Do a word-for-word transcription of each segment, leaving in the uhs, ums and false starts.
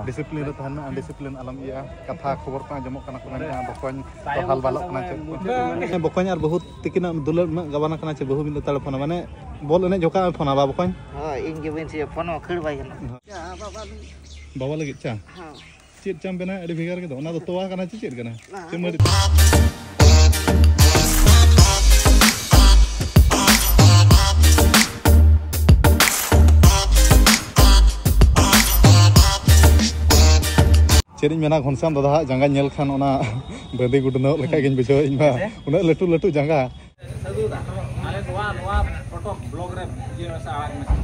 Discipline ᱨᱮ ᱛᱟᱦᱮᱱ ᱢᱮ, ᱟᱱᱰᱤᱥᱤᱯᱞᱤᱱ ᱟᱞᱚᱢ ᱤᱭᱟᱹᱜᱼᱟ᱾ ᱠᱟᱛᱷᱟ ᱠᱷᱚᱵᱚᱨ ᱠᱚ ᱟᱸᱡᱚᱢᱚᱜ ᱠᱟᱱᱟ ᱠᱚ ᱢᱮᱱᱮᱫᱼᱟ ᱵᱚᱠᱚᱧ ᱛᱚ ᱦᱟᱞ ᱵᱟᱞᱚᱜ ᱠᱟᱱᱟ ᱪᱮᱫ ᱠᱚ᱾ ᱦᱮᱸ, ᱵᱚᱠᱚᱧ ᱟᱨ ᱵᱟᱹᱦᱩ ᱛᱤᱠᱤᱱᱟᱜ ᱫᱩᱞᱟᱹᱲ ᱩᱱᱟᱹᱜ ᱜᱟᱵᱟᱱ ᱟᱠᱟᱱᱟ ᱪᱮ ᱵᱟᱹᱦᱩ ᱵᱤᱱ ᱞᱟᱹᱭ ᱛᱟᱲᱮ ᱯᱷᱳᱱᱟ, ᱢᱟᱱᱮ ᱵᱚᱞ ᱮᱱᱮᱡ ᱡᱚᱠᱷᱟᱜ ᱮ ᱯᱷᱳᱱᱟ ᱵᱟ ᱵᱚᱠᱚᱧ᱾ ᱦᱳᱭ, ᱤᱧ ᱜᱮ ᱵᱟᱹᱧ ᱥᱤᱭᱟ, ᱯᱷᱳᱱ ᱦᱚᱸ ᱠᱷᱟᱹᱲ ᱵᱟᱭ ᱜᱟᱱᱚᱜᱼᱟ᱾ ᱵᱟᱵᱟ ᱞᱟᱹᱜᱤᱫ ᱪᱟ? ᱦᱮᱸ᱾ ᱪᱮᱫ ᱪᱟᱢ ᱵᱮᱱᱟᱣ? ᱟᱹᱰᱤ ᱵᱷᱮᱜᱟᱨ ᱜᱮ ᱫᱚ᱾ ᱚᱱᱟ ᱫᱚ ᱛᱚᱣᱟ ᱠᱟᱱᱟ ᱪᱮ ᱪᱮᱫ ᱠᱟᱱᱟ? ᱵᱟᱝ᱾ ᱪᱮ ᱢᱟᱹᱰᱤ? ᱪᱮᱫ ᱤᱧ ᱢᱮᱱᱟ, ᱜᱷᱚᱱᱥᱟᱢ ᱫᱟᱫᱟ ᱦᱟᱜ ᱡᱟᱸᱜᱟ ᱧᱮᱞ ᱠᱷᱟᱱ ᱚᱱᱟ ᱵᱟᱸᱫᱤ ᱜᱩᱰᱱᱟᱹᱣ ᱞᱮᱠᱟ ᱜᱤᱧ ᱵᱩᱡᱷᱟᱹᱣᱟ ᱤᱧ ᱢᱟ᱾ ᱦᱮᱸ ᱥᱮ? ᱩᱱᱟᱹᱜ ᱞᱟᱹᱴᱩ ᱞᱟᱹᱴᱩ ᱡᱟᱸᱜᱟ᱾ ᱥᱟᱹᱫᱷᱩ ᱫᱟ, ᱟᱞᱮ ᱱᱚᱣᱟ, ᱱᱚᱣᱟ ᱯᱚᱴᱚᱠ ᱵᱞᱚᱜ ᱨᱮ ᱤᱭᱟᱹ ᱢᱮᱥᱟ ᱟᱲᱟᱜ ᱢᱮᱥᱟ᱾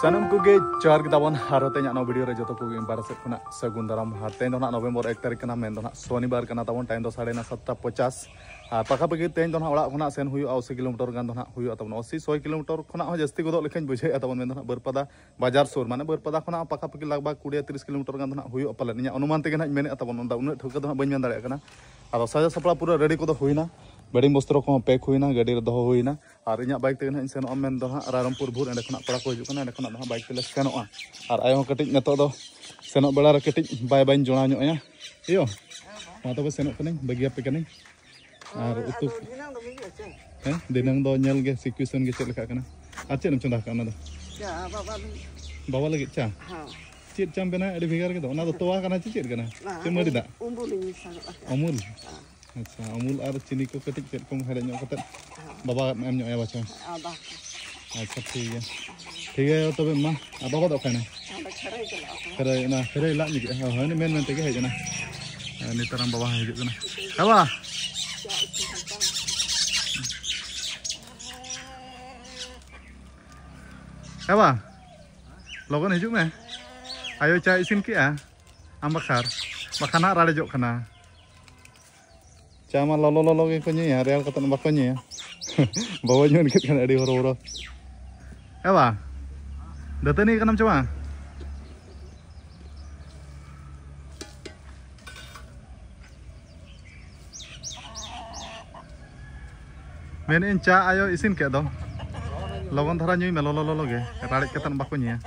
ᱥᱟᱱᱟᱢ ᱠᱚᱜᱮ ᱡᱚᱦᱟᱨ ᱜᱮ ᱛᱟᱵᱚᱱ, ᱟᱨ ᱛᱮᱦᱮᱧᱟᱜ ᱱᱚᱣᱟ ᱵᱷᱤᱰᱤᱭᱳ ᱨᱮ ᱡᱚᱛᱚ ᱠᱚᱜᱮ ᱤᱧ ᱯᱟᱦᱴᱟ ᱥᱮᱫ ᱠᱷᱚᱱᱟᱜ ᱥᱟᱹᱜᱩᱱ ᱫᱟᱨᱟᱢ᱾ ᱟᱨ ᱛᱮᱦᱮᱧ ᱫᱚ ᱱᱟᱦᱟᱜ ᱱᱚᱵᱷᱮᱢᱵᱚᱨ ᱮᱠ ᱛᱟᱹᱨᱤᱠᱷ ᱠᱟᱱᱟ, ᱢᱮᱱ ᱫᱚ ᱱᱟᱦᱟᱜ ᱥᱚᱱᱤᱵᱟᱨ ᱠᱟᱱᱟ ᱛᱟᱵᱚᱱ᱾ ᱴᱟᱭᱤᱢ ᱫᱚ ᱥᱟᱲᱮ ᱱᱚ ᱥᱟᱛᱴᱟ ᱯᱚᱪᱟᱥ᱾ ᱟᱨ ᱯᱟᱠᱟ ᱯᱟᱠᱤ ᱛᱮᱦᱮᱧ ᱫᱚ ᱱᱟᱦᱟᱜ ᱚᱲᱟᱜ ᱠᱷᱚᱱᱟᱜ ᱥᱮᱱ ᱦᱩᱭᱩᱜᱼᱟ ᱟᱥᱤ ᱠᱤᱞᱳᱢᱤᱴᱟᱨ ᱜᱟᱱ ᱫᱚ ᱱᱟᱦᱟᱜ ᱦᱩᱭᱩᱜᱼᱟ ᱛᱟᱵᱚᱱ, ᱟᱥᱤ ᱥᱚᱭ ᱠᱤᱞᱳᱢᱤᱴᱟᱨ ᱠᱷᱚᱱᱟᱜ ᱦᱚᱸ ᱡᱟᱹᱥᱛᱤ ᱜᱚᱫᱚᱜ ᱞᱮᱠᱟᱧ ᱵᱩᱡᱷᱟᱹᱣᱮᱫᱼᱟ ᱛᱟᱵᱚᱱ᱾ ᱢᱮᱱ ᱫᱚ ᱱᱟᱦᱟᱜ ᱵᱟᱹᱨᱯᱟᱫᱟ ᱵᱟᱡᱟᱨ ᱥᱩᱨ, ᱢᱟᱱᱮ ᱵᱟᱹᱨᱯᱟᱫᱟ ᱠᱷᱚᱱᱟᱜ ᱯᱟᱠᱟ ᱯᱟᱠᱤ ᱞᱟᱜᱽ ᱵᱷᱟᱜᱽ ᱠᱩᱲᱤ ᱛᱤᱨᱤᱥ ᱠᱤᱞᱳᱢᱤᱴᱟᱨ ᱜᱟᱱ ᱫᱚ ᱱᱟᱦᱟᱜ ᱦᱩᱭᱩᱜᱼᱟ ᱯᱟᱞᱮᱱ, ᱤᱧᱟᱹᱜ ᱚᱱᱩᱢᱟᱱ ᱛᱮᱜᱮ ᱱᱟᱦᱟᱜ ᱤᱧ ᱢᱮᱱᱮᱫᱼᱟ ᱛᱟᱵᱚᱱ᱾ ᱚᱱᱟ ᱩᱱᱟᱹᱜ ᱴᱷᱟᱹᱣᱠᱟᱹ ᱫᱚ ᱱᱟᱦᱟᱜ ᱵᱟᱹᱧ ᱢᱮᱱ ᱫᱟᱲᱮᱭᱟᱜ ᱠᱟᱱᱟ᱾ ᱟᱫᱚ ᱥᱟᱡᱟᱣ ᱥᱟᱯᱲᱟᱣ ᱯᱩᱨᱟᱹ ᱨᱮᱰᱤ ᱠᱚᱫᱚ ᱦᱩᱭᱱᱟ, ᱵᱮᱰᱤᱝ ᱵᱚᱥᱛᱨᱚ ᱠᱚᱦᱚᱸ ᱯᱮᱠ ᱦᱩᱭᱱᱟ, ᱜᱟᱹᱰᱤ ᱨᱮ ᱫᱚᱦᱚ ᱦᱩᱭᱱᱟ᱾ ᱟᱨ ᱤᱧᱟᱹᱜ ᱵᱟᱭᱤᱠ ᱛᱮᱜᱮ ᱱᱟᱦᱟᱜ ᱤᱧ ᱥᱮᱱᱚᱜᱼᱟ, ᱢᱮᱱ ᱫᱚ ᱱᱟᱦᱟᱜ ᱨᱟᱭᱨᱚᱝᱯᱩᱨ ᱵᱷᱳᱨ ᱮᱸᱰᱮ ᱠᱷᱚᱱᱟᱜ ᱯᱮᱲᱟ ᱠᱚ ᱦᱤᱡᱩᱜ ᱠᱟᱱᱟ, ᱮᱸᱰᱮ ᱠᱷᱚᱱᱟᱜ ᱫᱚ ᱱᱟᱦᱟᱜ ᱵᱟᱭᱤᱠ ᱛᱮᱞᱮ ᱥᱮᱱᱚᱜᱼᱟ᱾ ᱟᱨ ᱟᱭᱳ ᱦᱚᱸ ᱠᱟᱹᱴᱤᱡ ᱱᱤᱛᱚᱜ ᱫᱚ ᱥᱮᱱᱚᱜ ᱵᱮᱲᱟ ᱨᱮ ᱠᱟᱹᱴᱤᱡ ᱵᱟᱭ ᱵᱟᱭ ᱡᱚᱲᱟᱣ ᱧᱚᱜ ᱟᱭᱟ᱾ ᱤᱭᱳ, ᱢᱟ ᱛᱚᱵᱮ ᱥᱮᱱᱚᱜ ᱠᱟᱹᱱᱟᱹᱧ, ᱵᱟᱹᱜᱤᱭᱟᱯᱮ ᱠᱟᱹᱱᱟᱹᱧ᱾ ᱟᱨ ᱩᱛᱩ? ᱟᱫᱚ ᱫᱷᱤᱱᱟᱹᱝ ᱫᱚ ᱦᱩᱭᱩᱜᱼᱟ ᱪᱮ? ᱦᱮᱸ, ᱫᱷᱤᱱᱟᱹᱝ ᱫᱚ ᱧᱮᱞ ᱜᱮ ᱥᱤᱪᱩᱭᱮᱥᱚᱱ ᱜᱮ ᱪᱮᱫ ᱞᱮᱠᱟᱜ ᱠᱟᱱᱟ᱾ ᱟᱨ ᱪᱮᱫ ᱮᱢ ᱪᱚᱸᱫᱟ ᱟᱠᱟᱫᱼᱟ ᱚᱱᱟ ᱫᱚ? ᱪᱟ, ᱵᱟᱵᱟ ᱞᱟᱹᱜᱤᱫ᱾ ᱵᱟᱵᱟ ᱞᱟᱹᱜᱤᱫ ᱪᱟ? ᱦᱮᱸ᱾ ᱪᱮᱫ ᱪᱟᱢ ᱵᱮᱱᱟᱣᱟ? ᱟᱹᱰᱤ ᱵᱷᱮᱜᱟᱨ ᱜᱮᱫᱚ᱾ ᱚᱱᱟ ᱫᱚ ᱛᱚᱣᱟ ᱠᱟᱱᱟ ᱪᱮ ᱪᱮᱫ ᱠᱟᱱᱟ? ᱵᱟᱝ, ᱪᱮ ᱢᱟᱹᱰᱤ ᱫᱟᱜ? ᱩᱢᱩᱞ ᱤᱧ ᱢᱮᱥᱟ ᱜᱚᱫ ᱟᱠᱟᱫᱼᱟ᱾ ᱟᱢᱩᱞ? ᱦᱮᱸ᱾ ᱟᱪᱪᱷᱟ, ᱟᱢᱩᱞ ᱟᱨ ᱪᱤᱱᱤ ᱠᱚ ᱠᱟᱹᱴᱤᱡ ᱪᱮᱫ ᱠᱚᱢ ᱦᱮᱰᱮᱡ ᱧᱚᱜ ᱠᱟᱛᱮᱫ ᱦᱮᱸ᱾ ᱵᱟᱵᱟ ᱮᱢ ᱧᱚᱜ ᱟᱭᱟ ᱵᱟᱪᱷᱟ᱾ ᱟᱫᱟ᱾ ᱟᱪᱪᱷᱟ, ᱴᱷᱤᱠ ᱜᱮᱭᱟ᱾ ᱴᱷᱤᱠ ᱜᱮᱭᱟ, ᱛᱚᱵᱮ ᱢᱟ᱾ ᱟᱨ ᱵᱟᱵᱟ ᱫᱚ ᱚᱠᱟᱭᱮᱱᱟ? ᱚᱸᱰᱮ ᱠᱷᱟᱹᱨᱟᱹᱭ ᱪᱟᱞᱟᱜ ᱟᱠᱚ᱾ ᱠᱷᱟᱹᱨᱟᱹᱭ, ᱚᱱᱟ ᱠᱷᱟᱹᱨᱟᱹᱭ ᱞᱟᱜ ᱧᱚᱜ ᱠᱮᱫᱼᱟ᱾ ᱦᱳᱭ, ᱦᱳᱭ, ᱢᱮᱱ ᱢᱮᱱ ᱛᱮᱜᱮ ᱦᱮᱡ ᱮᱱᱟ᱾ ᱱᱤᱛᱟᱨᱟᱢ ᱵᱟᱵᱟ ᱦᱚᱸ ᱦᱤᱡᱩᱜ ᱠᱟᱱᱟ᱾ ᱮ ᱵᱟ! ᱮ ᱵᱟ! ᱞᱚᱜᱚᱱ ᱦᱤᱡᱩᱜ ᱢᱮ᱾ ᱟᱭᱳ ᱪᱟ ᱤᱥᱤᱱ ᱠᱮᱜᱼᱟ ᱟᱢ ᱵᱟᱠᱷᱟᱨ, ᱵᱟᱠᱷᱟᱱ ᱦᱟᱸᱜ ᱨᱟᱲᱮᱡᱚᱜ ᱠᱟᱱᱟ᱾ ᱪᱟ ᱢᱟ ᱞᱚᱞᱚ ᱞᱚᱞᱚ ᱜᱮᱠᱚ ᱧᱩᱭᱟ, ᱨᱮᱭᱟᱲ ᱠᱟᱛᱮᱫ ᱵᱟᱠᱚ ᱧᱩᱭᱟ᱾ ᱵᱟᱵᱟ ᱧᱩ ᱮᱱᱠᱷᱟᱱ ᱟᱹᱰᱤ ᱦᱚᱨᱚᱵᱚᱨᱚ᱾ ᱮ ᱵᱟ, ᱫᱟᱹᱛᱟᱹᱱᱤ ᱠᱟᱱᱟᱢ ᱪᱮ ᱵᱟᱝ? ᱢᱮᱱᱮᱫ ᱟᱹᱧ, ᱪᱟ ᱟᱭᱳ ᱤᱥᱤᱱ ᱠᱮᱫ ᱫᱚ, ᱞᱚᱜᱚᱱ ᱫᱷᱟᱨᱟ ᱧᱩᱭ ᱢᱮ, ᱞᱚᱞᱚ ᱞᱚᱞᱚ ᱜᱮ, ᱨᱟᱲᱮᱡ ᱠᱟᱛᱮᱫ ᱵᱟᱠᱚ ᱧᱩᱭᱟ᱾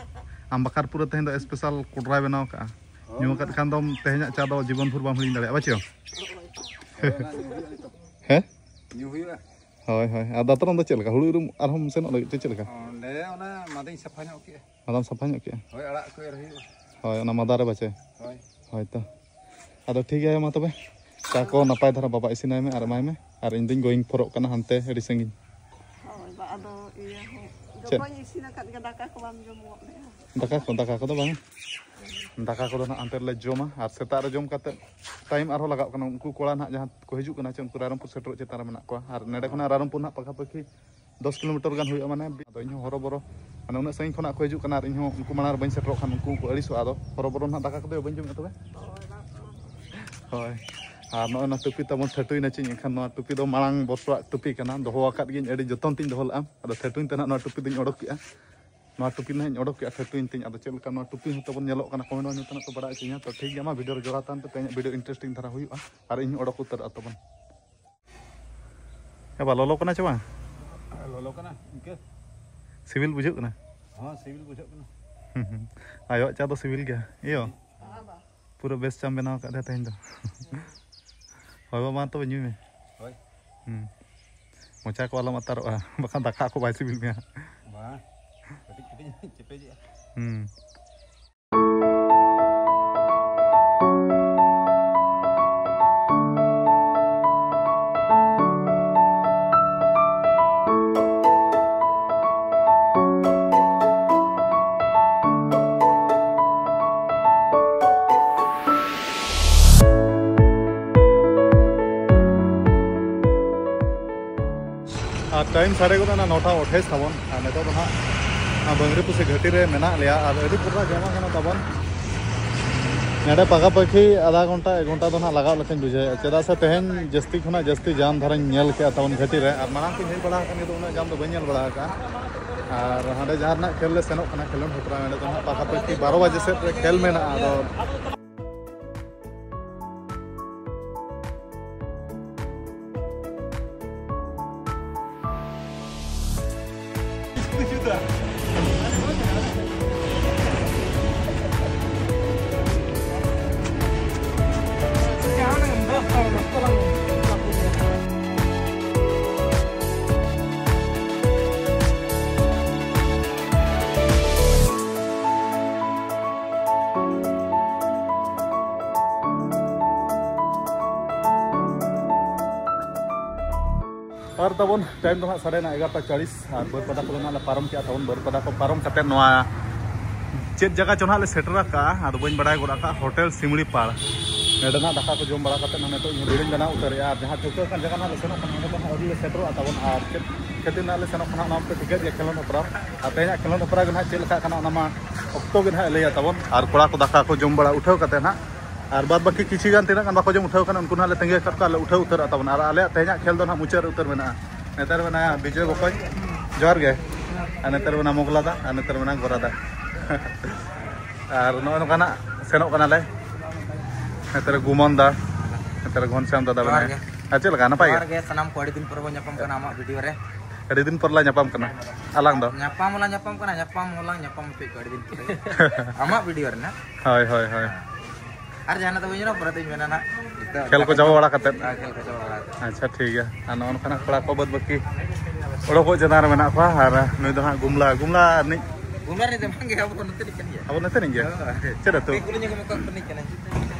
ᱟᱢ ᱵᱟᱠᱷᱟᱨ ᱯᱩᱨᱟᱹ ᱛᱮᱦᱮᱧ ᱫᱚ ᱥᱯᱮᱥᱟᱞ ᱠᱚᱰᱨᱟᱭ ᱵᱮᱱᱟᱣ ᱠᱟᱜᱼᱟ᱾ ᱧᱩ ᱟᱠᱟᱫ ᱠᱷᱟᱱ ᱫᱚᱢ ᱛᱮᱦᱮᱧᱟᱜ ᱪᱟ ᱫᱚ ᱡᱤᱵᱚᱱ ᱵᱷᱳᱨ ᱵᱟᱢ ᱦᱤᱲᱤᱧ ᱫᱟᱲᱮᱭᱟᱜᱼᱟ, ᱵᱟᱪᱚ? ᱦᱳᱭ, ᱚᱱᱟ ᱧᱩ ᱦᱩᱭᱩᱜᱼᱟ ᱱᱤᱛᱚᱜ᱾ ᱦᱮᱸ? ᱧᱩ ᱦᱩᱭᱩᱜᱼᱟ᱾ ᱦᱳᱭ, ᱦᱳᱭ᱾ ᱟᱨ ᱫᱟᱛᱨᱚᱢ ᱫᱚ ᱪᱮᱫ ᱞᱮᱠᱟ? ᱦᱩᱲᱩ ᱤᱨ ᱟᱨᱦᱚᱸ ᱥᱮᱱᱚᱜ ᱞᱟᱹᱜᱤᱫ ᱛᱮ ᱪᱮᱫ ᱞᱮᱠᱟ? ᱚᱸᱰᱮ ᱚᱱᱟ ᱢᱟᱫᱟᱧ ᱥᱟᱯᱷᱟ ᱧᱚᱜ ᱠᱮᱜᱼᱟ᱾ ᱢᱟᱫᱟᱢ ᱥᱟᱯᱷᱟ ᱧᱚᱜ ᱠᱮᱜᱼᱟ? ᱦᱳᱭ, ᱟᱲᱟᱜ ᱠᱚ ᱮᱨ ᱦᱩᱭᱩᱜᱼᱟ᱾ ᱦᱳᱭ, ᱚᱱᱟ ᱢᱟᱫᱟ ᱨᱮ ᱵᱟᱪᱮ? ᱦᱳᱭ᱾ ᱦᱳᱭ ᱛᱚ᱾ ᱟᱫᱚ ᱴᱷᱤᱠ ᱜᱮᱭᱟ, ᱢᱟ ᱛᱚᱵᱮ᱾ ᱪᱟ ᱠᱚ ᱱᱟᱯᱟᱭ ᱫᱷᱟᱨᱟ ᱵᱟᱵᱟ ᱤᱥᱤᱱᱟᱭ ᱢᱮ ᱟᱨ ᱮᱢᱟᱭ ᱢᱮ᱾ ᱟᱨ ᱤᱧ ᱫᱚᱧ going ᱯᱷᱚᱨᱚᱜ ᱠᱟᱱᱟ ᱦᱟᱱᱛᱮ ᱟᱹᱰᱤ ᱥᱟᱺᱜᱤᱧ᱾ ᱦᱳᱭ ᱵᱟ, ᱟᱫᱚ ᱤᱭᱟᱹ ᱦᱚᱸ ᱪᱮᱫ? ᱡᱚᱛᱚᱧ ᱤᱥᱤᱱ ᱟᱠᱟᱫ ᱜᱮ, ᱫᱟᱠᱟ ᱠᱚ ᱵᱟᱢ ᱡᱚᱢ ᱜᱚᱫ ᱞᱮᱜᱼᱟ᱾ ᱫᱟᱠᱟ ᱠᱚ, ᱫᱟᱠᱟ ᱠᱚᱫᱚ ᱵᱟᱝ᱾ ᱫᱟᱠᱟ ᱠᱚᱫᱚ ᱱᱟᱜ ᱦᱟᱱᱛᱮ ᱨᱮᱞᱮ ᱡᱚᱢᱟ᱾ ᱟᱨ ᱥᱮᱛᱟᱜ ᱨᱮ ᱡᱚᱢ ᱠᱟᱛᱮ ᱴᱟᱭᱤᱢ ᱟᱨᱦᱚᱸ ᱞᱟᱜᱟᱜ ᱠᱟᱱᱟ᱾ ᱩᱱᱠᱩ ᱠᱚᱲᱟ ᱱᱟᱜ ᱡᱟᱦᱟᱸ ᱠᱚ ᱦᱤᱡᱩᱜ ᱠᱟᱱᱟ ᱪᱮ, ᱩᱱᱠᱩ ᱨᱟᱭᱨᱚᱝᱯᱩᱨ ᱥᱮᱴᱮᱨᱚᱜ ᱪᱮᱛᱟᱱ ᱨᱮ ᱢᱮᱱᱟᱜ ᱠᱚᱣᱟ᱾ ᱟᱨ ᱱᱚᱰᱮ ᱠᱷᱚᱱᱟᱜ ᱨᱟᱭᱨᱚᱝᱯᱩᱨ ᱱᱟᱜ ᱯᱟᱠᱟ ᱯᱟᱠᱤ ᱫᱚᱥ ᱠᱤᱞᱳᱢᱤᱴᱟᱨ ᱜᱟᱱ ᱦᱩᱭᱩᱜᱼᱟ᱾ ᱢᱟᱱᱮ ᱟᱫᱚ ᱤᱧᱦᱚᱸ ᱦᱚᱨᱚᱵᱚᱨᱚ, ᱢᱟᱱᱮ ᱩᱱᱟᱹᱜ ᱥᱟᱺᱜᱤᱧ ᱠᱷᱚᱱᱟᱜ ᱠᱚ ᱦᱤᱡᱩᱜ ᱠᱟᱱᱟ ᱟᱨ ᱤᱧᱦᱚᱸ ᱩᱱᱠᱩ ᱢᱟᱲᱟᱝ ᱨᱮ ᱵᱟᱹᱧ ᱥᱮᱴᱮᱨᱚᱜ ᱠᱷᱟᱱ ᱩᱱᱠᱩ ᱠᱚ ᱟᱹᱲᱤᱥᱚᱜᱼᱟ᱾ ᱟᱫᱚ ᱦᱚᱨᱚᱵᱚᱨᱚ ᱱᱟᱜ ᱫᱟᱠᱟ ᱠᱚᱫᱚ ᱵᱟᱹᱧ ᱡᱚᱢᱮᱫ ᱛᱚᱵᱮ᱾ ᱦᱳᱭ᱾ ᱟᱨ ᱱᱚᱜᱼᱚᱭ ᱱᱚᱣᱟ ᱴᱩᱯᱤ ᱛᱟᱵᱚᱱ ᱴᱷᱟᱹᱴᱩᱭ ᱱᱟᱪᱤᱧ, ᱮᱱᱠᱷᱟᱱ ᱱᱚᱣᱟ ᱴᱩᱯᱤ ᱫᱚ ᱢᱟᱲᱟᱝ ᱵᱚᱨᱥᱚᱣᱟᱜ ᱴᱩᱯᱤ ᱠᱟᱱᱟ, ᱫᱚᱦᱚ ᱟᱠᱟᱫ ᱜᱤᱭᱟᱹᱧ, ᱟᱹᱰᱤ ᱡᱚᱛᱚᱱ ᱛᱤᱧ ᱫᱚᱦᱚ ᱞᱮᱫᱼᱟ᱾ ᱟᱫᱚ ᱴᱷᱟᱹᱴᱩᱭ ᱛᱮ ᱱᱟᱜ ᱱᱚᱣᱟ ᱴᱩᱯᱤ ᱫᱚᱧ ᱚᱰᱚᱠ ᱠᱮᱜᱼᱟ᱾ ᱱᱚᱣᱟ ᱴᱩᱯᱤ ᱱᱟᱜ ᱤᱧ ᱚᱰᱚᱠ ᱠᱮᱜᱼᱟ ᱴᱷᱟᱹᱴᱩᱭ ᱛᱤᱧ᱾ ᱟᱫᱚ ᱪᱮᱫ ᱞᱮᱠᱟ ᱱᱚᱣᱟ ᱴᱩᱯᱤ ᱦᱚᱸ ᱛᱟᱵᱚᱱ ᱧᱮᱞᱚᱜ ᱠᱟᱱᱟ, ᱠᱚᱢᱮᱱᱴ ᱢᱟᱫᱽᱫᱷᱚᱢ ᱛᱮ ᱵᱟᱲᱟᱭ ᱦᱚᱪᱚᱧᱟ᱾ ᱛᱚ ᱴᱷᱤᱠ ᱜᱮᱭᱟ, ᱢᱟ ᱵᱷᱤᱰᱤᱭᱳ ᱨᱮ ᱡᱚᱲᱟᱣ ᱛᱟᱦᱮᱱ ᱯᱮ, ᱛᱮᱦᱮᱧᱟᱜ ᱵᱷᱤᱰᱤᱭᱳ ᱤᱱᱴᱟᱨᱮᱥᱴᱤᱝ ᱫᱷᱟᱨᱟ ᱦᱩᱭᱩᱜᱼᱟ᱾ ᱟᱨ ᱤᱧ ᱚᱰᱚᱠ ᱩᱛᱟᱹᱨᱚᱜᱼᱟ ᱛᱟᱵᱚᱱ᱾ ᱮ ᱵᱟ, ᱞᱚᱞᱚ ᱠᱟᱱᱟ ᱪᱮ ᱵᱟᱝ? ᱞᱚᱞᱚ ᱠᱟᱱᱟ ᱤᱱᱠᱟᱹ? ᱥᱤᱵᱤᱞ ᱵᱩᱡᱷᱟᱹᱜ ᱠᱟᱱᱟ? ᱦᱚᱸ, ᱥᱤᱵᱤᱞ ᱵᱩᱡᱷᱟᱹᱜ ᱠᱟᱱᱟ᱾ ᱦᱩᱸ, ᱦᱩᱸ᱾ ᱟᱭᱳᱣᱟᱜ ᱪᱟ ᱫᱚ ᱥᱤᱵᱤᱞ ᱜᱮᱭᱟ᱾ ᱤᱭᱳ, ᱯᱩᱨᱟᱹ ᱵᱮᱥ ᱪᱟᱢ ᱵᱮᱱᱟᱣ ᱟᱠᱟᱫ ᱞᱮᱭᱟ ᱛᱮᱦᱮᱧ ᱫᱚ᱾ ᱦᱳᱭ ᱵᱟᱵᱟ, ᱢᱟ ᱛᱚᱵᱮ ᱧᱩᱭ ᱢᱮ᱾ ᱦᱳᱭ᱾ ᱦᱩᱸ᱾ ᱢᱚᱪᱟ ᱠᱚ ᱟᱞᱚᱢ ᱟᱛᱟᱨᱚᱜᱼᱟ, ᱵᱟᱠᱷᱟᱱ ᱫᱟᱠᱟ ᱠᱚ ᱵᱟᱭ ᱥᱤᱵᱤᱞ ᱢᱮᱭᱟ᱾ ᱵᱟᱝ, ᱠᱟᱹᱴᱤᱡ ᱠᱟᱹᱴᱤᱡ ᱪᱮᱯᱮᱡᱮᱜᱼᱟ᱾ ᱦᱩᱸ᱾ ᱟᱨ ᱴᱟᱭᱤᱢ ᱥᱟᱰᱮ ᱜᱚᱫ ᱮᱱᱟ ᱱᱚᱴᱟ ᱟᱴᱷᱟᱭᱤᱥ ᱛᱟᱵᱚᱱ᱾ ᱟᱨ ᱱᱤᱛᱚᱜ ᱫᱚ ᱱᱟᱦᱟᱜ ᱚᱱᱟ ᱵᱟᱝᱨᱤᱯᱩᱥᱤ ᱜᱷᱟᱹᱴᱤ ᱨᱮ ᱢᱮᱱᱟᱜ ᱞᱮᱭᱟ᱾ ᱟᱨ ᱟᱹᱰᱤ ᱯᱚᱨᱟ ᱡᱚᱢᱟᱜ ᱠᱟᱱᱟ ᱛᱟᱵᱚᱱ᱾ ᱱᱚᱰᱮ ᱯᱟᱠᱟ ᱯᱟᱠᱤ ᱟᱫᱷᱟ ᱜᱷᱚᱱᱴᱟ, ᱮᱠ ᱜᱷᱚᱱᱴᱟ ᱫᱚ ᱱᱟᱦᱟᱜ ᱞᱟᱜᱟᱜ ᱞᱮᱠᱟᱧ ᱵᱩᱡᱷᱟᱹᱣᱮᱫᱼᱟ, ᱪᱮᱫᱟᱜ ᱥᱮ ᱛᱮᱦᱮᱧ ᱡᱟᱹᱥᱛᱤ ᱠᱷᱚᱱᱟᱜ ᱡᱟᱹᱥᱛᱤ ᱡᱟᱢ ᱫᱷᱟᱨᱟᱧ ᱧᱮᱞ ᱠᱮᱜᱼᱟ ᱛᱟᱵᱚᱱ ᱜᱷᱟᱹᱴᱤ ᱨᱮ᱾ ᱟᱨ ᱢᱟᱲᱟᱝ ᱠᱚᱧ ᱦᱮᱡ ᱵᱟᱲᱟ ᱟᱠᱟᱱ ᱜᱮᱭᱟ, ᱩᱱᱟᱹᱜ ᱡᱟᱢ ᱫᱚ ᱵᱟᱹᱧ ᱧᱮᱞ ᱵᱟᱲᱟ ᱟᱠᱟᱫᱼᱟ᱾ ᱟᱨ ᱦᱟᱸᱰᱮ ᱡᱟᱦᱟᱸ ᱨᱮᱱᱟᱜ ᱠᱷᱮᱞ ᱞᱮ ᱥᱮᱱᱚᱜ ᱠᱟᱱᱟ, ᱠᱷᱮᱞᱳᱰ ᱦᱮᱯᱨᱟᱣ, ᱚᱸᱰᱮ ᱫᱚ ᱱᱟᱦᱟᱜ ᱯᱟᱠᱟ ᱯᱟᱠᱤ ᱵᱟᱨᱚ ᱵᱟᱡᱮ ᱥᱮᱫ ᱨᱮ ᱠᱷᱮᱞ ᱢᱮᱱᱟᱜᱼᱟ᱾ ᱟᱫᱚ ᱛᱟᱵᱚᱱ ᱴᱟᱭᱤᱢ ᱫᱚ ᱦᱟᱸᱜ ᱥᱟᱲᱮ ᱱᱚ ᱮᱜᱟᱨᱚᱴᱟ ᱪᱟᱞᱤᱥ, ᱟᱨ ᱵᱟᱹᱨᱯᱟᱫᱟ ᱠᱚᱫᱚ ᱦᱟᱸᱜ ᱞᱮ ᱯᱟᱨᱚᱢ ᱠᱮᱜᱼᱟ᱾ ᱛᱟᱵᱚᱱ ᱵᱟᱹᱨᱯᱟᱫᱟ ᱠᱚ ᱯᱟᱨᱚᱢ ᱠᱟᱛᱮ ᱱᱚᱣᱟ ᱪᱮᱫ ᱡᱟᱭᱜᱟ ᱪᱚ ᱦᱟᱸᱜ ᱞᱮ ᱥᱮᱴᱮᱨ ᱟᱠᱟᱜᱼᱟ, ᱟᱫᱚ ᱵᱟᱹᱧ ᱵᱟᱲᱟᱭ ᱜᱚᱫ ᱟᱠᱟᱫᱼᱟ, ᱦᱳᱴᱮᱞ ᱥᱤᱢᱲᱤ ᱯᱟᱲ᱾ ᱱᱚᱸᱰᱮ ᱱᱟᱜ ᱫᱟᱠᱟ ᱠᱚ ᱡᱚᱢ ᱵᱟᱲᱟ ᱠᱟᱛᱮ ᱱᱟᱜ ᱱᱤᱛᱚᱜ ᱤᱧ ᱵᱷᱤᱰᱤᱭᱳᱧ ᱵᱮᱱᱟᱣ ᱩᱛᱟᱹᱨᱮᱜᱼᱟ᱾ ᱟᱨ ᱡᱟᱦᱟᱸ ᱴᱷᱟᱹᱣᱠᱟᱹ ᱟᱠᱟᱱ ᱡᱟᱭᱜᱟ ᱱᱟᱜ ᱞᱮ ᱥᱮᱱᱚᱜ ᱠᱟᱱᱟ, ᱚᱸᱰᱮ ᱫᱚ ᱦᱟᱸᱜ ᱟᱹᱣᱨᱤ ᱞᱮ ᱥᱮᱴᱮᱨᱚᱜᱼᱟ᱾ ᱛᱟᱵᱚᱱ ᱟᱨ ᱪᱮᱫ ᱠᱷᱟᱹᱛᱤᱨ ᱱᱟᱜ ᱞᱮ ᱥᱮᱱᱚᱜ ᱠᱟᱱᱟ, ᱚᱱᱟ ᱯᱮ ᱴᱷᱤᱠᱟᱹᱭᱮᱫ ᱜᱮᱭᱟ ᱠᱷᱮᱞᱳᱱᱰ ᱦᱮᱯᱨᱟᱣ᱾ ᱟᱨ ᱛᱮᱦᱮᱧᱟᱜ ᱠᱷᱮᱞᱳᱱᱰ ᱦᱮᱯᱨᱟᱣ ᱜᱮ ᱱᱟᱜ ᱪᱮᱫ ᱞᱮᱠᱟ ᱠᱟᱱᱟ, ᱚᱱᱟ ᱢᱟ ᱚᱠᱛᱚ ᱜᱮ ᱱᱟᱜ ᱞᱟᱹᱭᱟ ᱛᱟᱵᱚᱱ᱾ ᱟᱨ ᱠᱚᱲᱟ ᱠᱚ ᱫᱟᱠᱟ ᱠᱚ ᱡᱚᱢ ᱵᱟᱲᱟ ᱩᱴᱷᱟᱹᱣ ᱠᱟᱛᱮ ᱱᱟᱜ, ᱟᱨ ᱵᱟᱫ ᱵᱟᱹᱠᱤ ᱠᱤᱪᱷᱩ ᱜᱟᱱ ᱛᱤᱱᱟᱹᱜ ᱜᱟᱱ ᱵᱟᱠᱚ ᱡᱚᱢ ᱩᱴᱷᱟᱹᱣ ᱠᱟᱱᱟ, ᱩᱱᱠᱩ ᱱᱟᱜ ᱞᱮ ᱛᱟᱺᱜᱤ ᱟᱠᱟᱫ ᱠᱚᱣᱟ, ᱞᱮ ᱩᱴᱷᱟᱹᱣ ᱩᱛᱟᱹᱨᱚᱜᱼᱟ ᱛᱟᱵᱚᱱ᱾ ᱟᱨ ᱟᱞᱮᱭᱟᱜ ᱛᱮᱦᱮᱧᱟᱜ ᱠᱷᱮᱞ ᱫᱚ ᱱᱟᱜ ᱢᱩᱪᱟᱹᱫ ᱩᱛᱟᱹᱨ ᱢᱮᱱᱟᱜᱼᱟ᱾ ᱱᱮᱛᱟᱨ ᱢᱮᱱᱟᱭᱟ ᱵᱤᱡᱚᱭ ᱵᱚᱠᱚᱧ, ᱡᱚᱦᱟᱨ ᱜᱮ᱾ ᱟᱨ ᱱᱮᱛᱟᱨ ᱢᱮᱱᱟᱜᱼᱟ ᱢᱚᱜᱽᱞᱟ ᱫᱟ, ᱟᱨ ᱱᱮᱛᱟᱨ ᱢᱮᱱᱟᱜᱼᱟ ᱜᱚᱨᱟ ᱫᱟ᱾ ᱟᱨ ᱱᱚᱜᱼᱚᱭ ᱱᱚᱝᱠᱟ ᱱᱟᱜ ᱥᱮᱱᱚᱜ ᱠᱟᱱᱟᱞᱮ᱾ ᱱᱮᱛᱟᱨ ᱜᱩᱢᱚᱱ ᱫᱟ, ᱱᱮᱛᱟᱨ ᱜᱷᱚᱱᱥᱭᱟᱢ ᱫᱟᱫᱟ ᱡᱚᱦᱟᱨ ᱢᱮᱱᱟᱭᱟ᱾ ᱜᱮ᱾ ᱟᱨ ᱪᱮᱫ ᱞᱮᱠᱟ, ᱱᱟᱯᱟᱭ ᱜᱮ? ᱡᱚᱦᱟᱨ ᱜᱮ ᱥᱟᱱᱟᱢ ᱠᱚ, ᱟᱹᱰᱤ ᱫᱤᱱ ᱯᱚᱨᱮ ᱵᱚᱱ ᱧᱟᱯᱟᱢ ᱠᱟᱱᱟ ᱟᱢᱟᱜ ᱵᱷᱤᱰᱤᱭᱳ ᱨᱮ᱾ ᱟᱹᱰᱤ ᱫᱤᱱ ᱯᱚᱨ ᱞᱟᱝ ᱧᱟᱯᱟᱢ ᱠᱟᱱᱟ ᱟᱞᱟᱝ ᱫᱚ᱾ ᱧᱟᱯᱟᱢ ᱦᱚᱸᱞᱟᱝ ᱧᱟᱯᱟᱢ ᱠᱟᱱᱟ, ᱧᱟᱯᱟᱢ ᱦᱚᱸᱞᱟᱝ ᱧᱟᱯᱟᱢ ᱦᱚᱪᱚᱭᱮᱫ ᱠᱚᱣᱟ ᱟᱹᱰᱤ ᱫᱤᱱ ᱯᱚᱨᱮ᱾ ᱟᱢᱟᱜ ᱵᱷᱤᱰᱤᱭᱳ ᱨᱮ ᱱᱟᱜ᱾ ᱦᱳᱭ, ᱦᱳᱭ, ᱦᱳᱭ᱾ ᱟᱨ ᱡᱟᱦᱟᱱᱟᱜ ᱫᱚ ᱵᱟᱹᱧ ᱨᱚᱲᱟ, ᱯᱚᱨᱮ ᱛᱮᱧ ᱢᱮᱱᱟ ᱱᱟᱜ᱾ ᱱᱤᱛᱚᱜ ᱠᱷᱮᱞ ᱠᱚ ᱫᱟᱠᱟ ᱪᱟᱵᱟ ᱡᱚᱢ᱾ ᱵᱟᱲᱟ ᱠᱟᱛᱮᱫ᱾ ᱦᱳᱭ, ᱠᱷᱮᱞ ᱠᱚ ᱪᱟᱵᱟ ᱵᱟᱲᱟ ᱠᱟᱛᱮᱫ᱾ ᱟᱪᱪᱷᱟ, ᱴᱷᱤᱠ ᱜᱮᱭᱟ᱾ ᱟᱨ ᱱᱚᱜᱼᱚ ᱱᱚᱝᱠᱟᱱᱟᱜ ᱠᱚᱲᱟ ᱠᱚ ᱵᱟᱹᱫᱽ ᱵᱟᱹᱠᱤ ᱚᱰᱚᱠᱚᱜ ᱪᱮᱛᱟᱱ ᱨᱮ ᱢᱮᱱᱟᱜ ᱠᱚᱣᱟ᱾ ᱟᱨ ᱱᱩᱭ ᱫᱚ ᱦᱟᱸᱜ ᱜᱩᱢᱞᱟ, ᱜᱩᱢᱞᱟ ᱨᱤᱱᱤᱡ᱾ ᱜᱩᱢᱞᱟ ᱨᱤᱱᱤᱡ ᱫᱚ ᱵᱟᱝ ᱜᱮ, ᱟᱵᱚ ᱱᱚᱛᱮ ᱨᱤᱱᱤᱡ ᱠᱟᱱ ᱜᱮᱭᱟ᱾ ᱟᱵᱚ ᱱᱚᱛᱮ ᱨᱤᱱᱤᱡ ᱜᱮ? ᱦᱳᱭ᱾ ᱪᱮᱫ ᱟᱹᱛᱩ? ᱠᱩᱞᱤ ᱧᱚᱜ ᱢᱮ, ᱚᱠᱟ ᱠᱷᱚᱱ ᱨᱤᱱᱤᱡ ᱠᱟᱱᱟᱭ?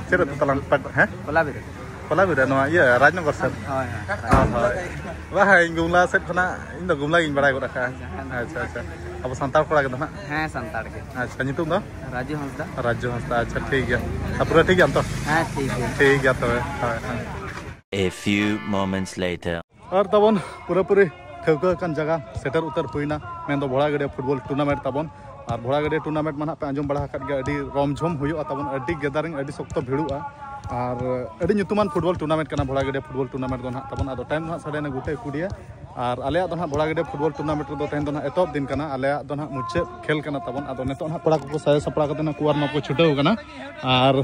ᱪᱮᱫ ᱟᱹᱛᱩ ᱛᱟᱞᱟᱝ? ᱯᱟᱴ-, ᱦᱮᱸ? ᱠᱚᱞᱟᱵᱤᱨ᱾ ᱠᱚᱞᱟᱵᱤᱨ ᱨᱮ, ᱱᱚᱣᱟ ᱤᱭᱟᱹ ᱨᱟᱡᱽᱱᱚᱜᱚᱨ ᱥᱮᱫ? ᱦᱳᱭ, ᱦᱳᱭ᱾ ᱦᱳᱭ, ᱦᱳᱭ᱾ ᱵᱟᱝ, ᱤᱧ ᱜᱩᱢᱞᱟ ᱥᱮᱫ ᱠᱷᱚᱱᱟᱜ, ᱤᱧ ᱫᱚ ᱜᱩᱢᱞᱟ ᱜᱤᱧ ᱵᱟᱲᱟᱭ ᱜᱚᱫ ᱟᱠᱟᱫᱼᱟ᱾ ᱟᱪᱪᱷᱟ, ᱟᱪᱪᱷᱟ᱾ ᱟᱵᱚ ᱥᱟᱱᱛᱟᱲ ᱠᱚᱲᱟ ᱜᱮ ᱫᱚ ᱦᱟᱸᱜ? ᱦᱮᱸ, ᱥᱟᱱᱛᱟᱲ ᱜᱮ᱾ ᱟᱪᱪᱷᱟ, ᱧᱩᱛᱩᱢ ᱫᱚ? ᱨᱟᱡᱩ ᱦᱟᱸᱥᱫᱟ᱾ ᱨᱟᱡᱩ ᱦᱟᱸᱥᱫᱟ, ᱟᱪᱪᱷᱟ, ᱴᱷᱤᱠ ᱜᱮᱭᱟ᱾ ᱟᱨ ᱯᱩᱨᱟᱹ ᱴᱷᱤᱠ ᱜᱮᱭᱟᱢ ᱛᱚ? ᱦᱮᱸ, ᱴᱷᱤᱠ ᱜᱮᱭᱟ᱾ ᱴᱷᱤᱠ ᱜᱮᱭᱟ ᱛᱚᱵᱮ, ᱦᱳᱭ, ᱦᱳᱭ᱾ A few moments later. ᱟᱨ ᱛᱟᱵᱚᱱ ᱯᱩᱨᱟᱹᱯᱩᱨᱤ ᱴᱷᱟᱹᱣᱠᱟᱹ ᱟᱠᱟᱱ ᱡᱟᱭᱜᱟ ᱥᱮᱴᱮᱨ ᱩᱛᱟᱹᱨ ᱦᱩᱭᱱᱟ, ᱢᱮᱱᱫᱚ ᱵᱷᱚᱲᱟᱜᱟᱹᱰᱤᱭᱟᱹ ᱯᱷᱩᱴᱵᱚᱞ ᱴᱩᱨᱱᱟᱢᱮᱱᱴ ᱛᱟᱵᱚᱱ᱾ ᱟᱨ ᱵᱷᱚᱲᱟᱜᱟᱹᱰᱤᱭᱟᱹ ᱴᱩᱨᱱᱟᱢᱮᱱᱴ ᱢᱟ ᱱᱟᱦᱟᱜ ᱯᱮ ᱟᱸᱡᱚᱢ ᱵᱟᱲᱟ ᱟᱠᱟᱫ ᱜᱮᱭᱟ, ᱟᱹᱰᱤ ᱨᱚᱢᱡᱷᱚᱢ ᱦᱩᱭᱩᱜᱼᱟ ᱛᱟᱵᱚᱱ, ᱟᱹᱰᱤ ᱜᱮᱫᱟᱨᱤᱝ, ᱟᱹᱰᱤ ᱥᱚᱠᱛᱚ ᱵᱷᱤᱲᱚᱜᱼᱟ᱾ ᱟᱨ ᱟᱹᱰᱤ ᱧᱩᱛᱩᱢᱟᱱ ᱯᱷᱩᱴᱵᱚᱞ ᱴᱩᱨᱱᱟᱢᱮᱱᱴ ᱠᱟᱱᱟ ᱵᱷᱚᱲᱟᱜᱟᱹᱰᱤᱭᱟᱹ ᱯᱷᱩᱴᱵᱚᱞ ᱴᱩᱨᱱᱟᱢᱮᱱᱴ ᱫᱚ ᱱᱟᱦᱟᱜ ᱛᱟᱵᱚᱱ᱾ ᱟᱫᱚ ᱴᱟᱭᱤᱢ ᱫᱚ ᱱᱟᱦᱟᱜ ᱥᱟᱰᱮᱭᱮᱱᱟ ᱜᱚᱴᱟ ᱠᱩᱲᱤᱭᱟᱹ᱾ ᱟᱨ ᱟᱞᱮᱭᱟᱜ ᱫᱚ ᱱᱟᱦᱟᱜ ᱵᱷᱚᱲᱟᱜᱟᱹᱰᱤᱭᱟᱹ ᱯᱷᱩᱴᱵᱚᱞ ᱴᱩᱨᱱᱟᱢᱮᱱᱴ ᱨᱮᱫᱚ ᱛᱮᱦᱮᱧ ᱫᱚ ᱱᱟᱦᱟᱜ ᱮᱛᱚᱦᱚᱵ ᱫᱤᱱ ᱠᱟᱱᱟ, ᱟᱞᱮᱭᱟᱜ ᱫᱚ ᱱᱟᱦᱟᱜ ᱢᱩᱪᱟᱹᱫ ᱠᱷᱮᱞ ᱠᱟᱱᱟ ᱛᱟᱵᱚᱱ᱾ ᱟᱫᱚ ᱱᱤᱛᱚᱜ ᱱᱟᱦᱟᱜ ᱠᱚᱲᱟ ᱠᱚᱠᱚ ᱥᱟᱡᱟᱣ ᱥᱟᱯᱲᱟᱣ ᱠᱟᱛᱮ ᱱᱟᱦᱟᱜ ᱠᱚ ᱣᱟᱨᱢ ᱟᱯ ᱠᱚ ᱪᱷᱩᱴᱟᱹᱣ ᱠᱟᱱᱟ᱾ ᱟᱨ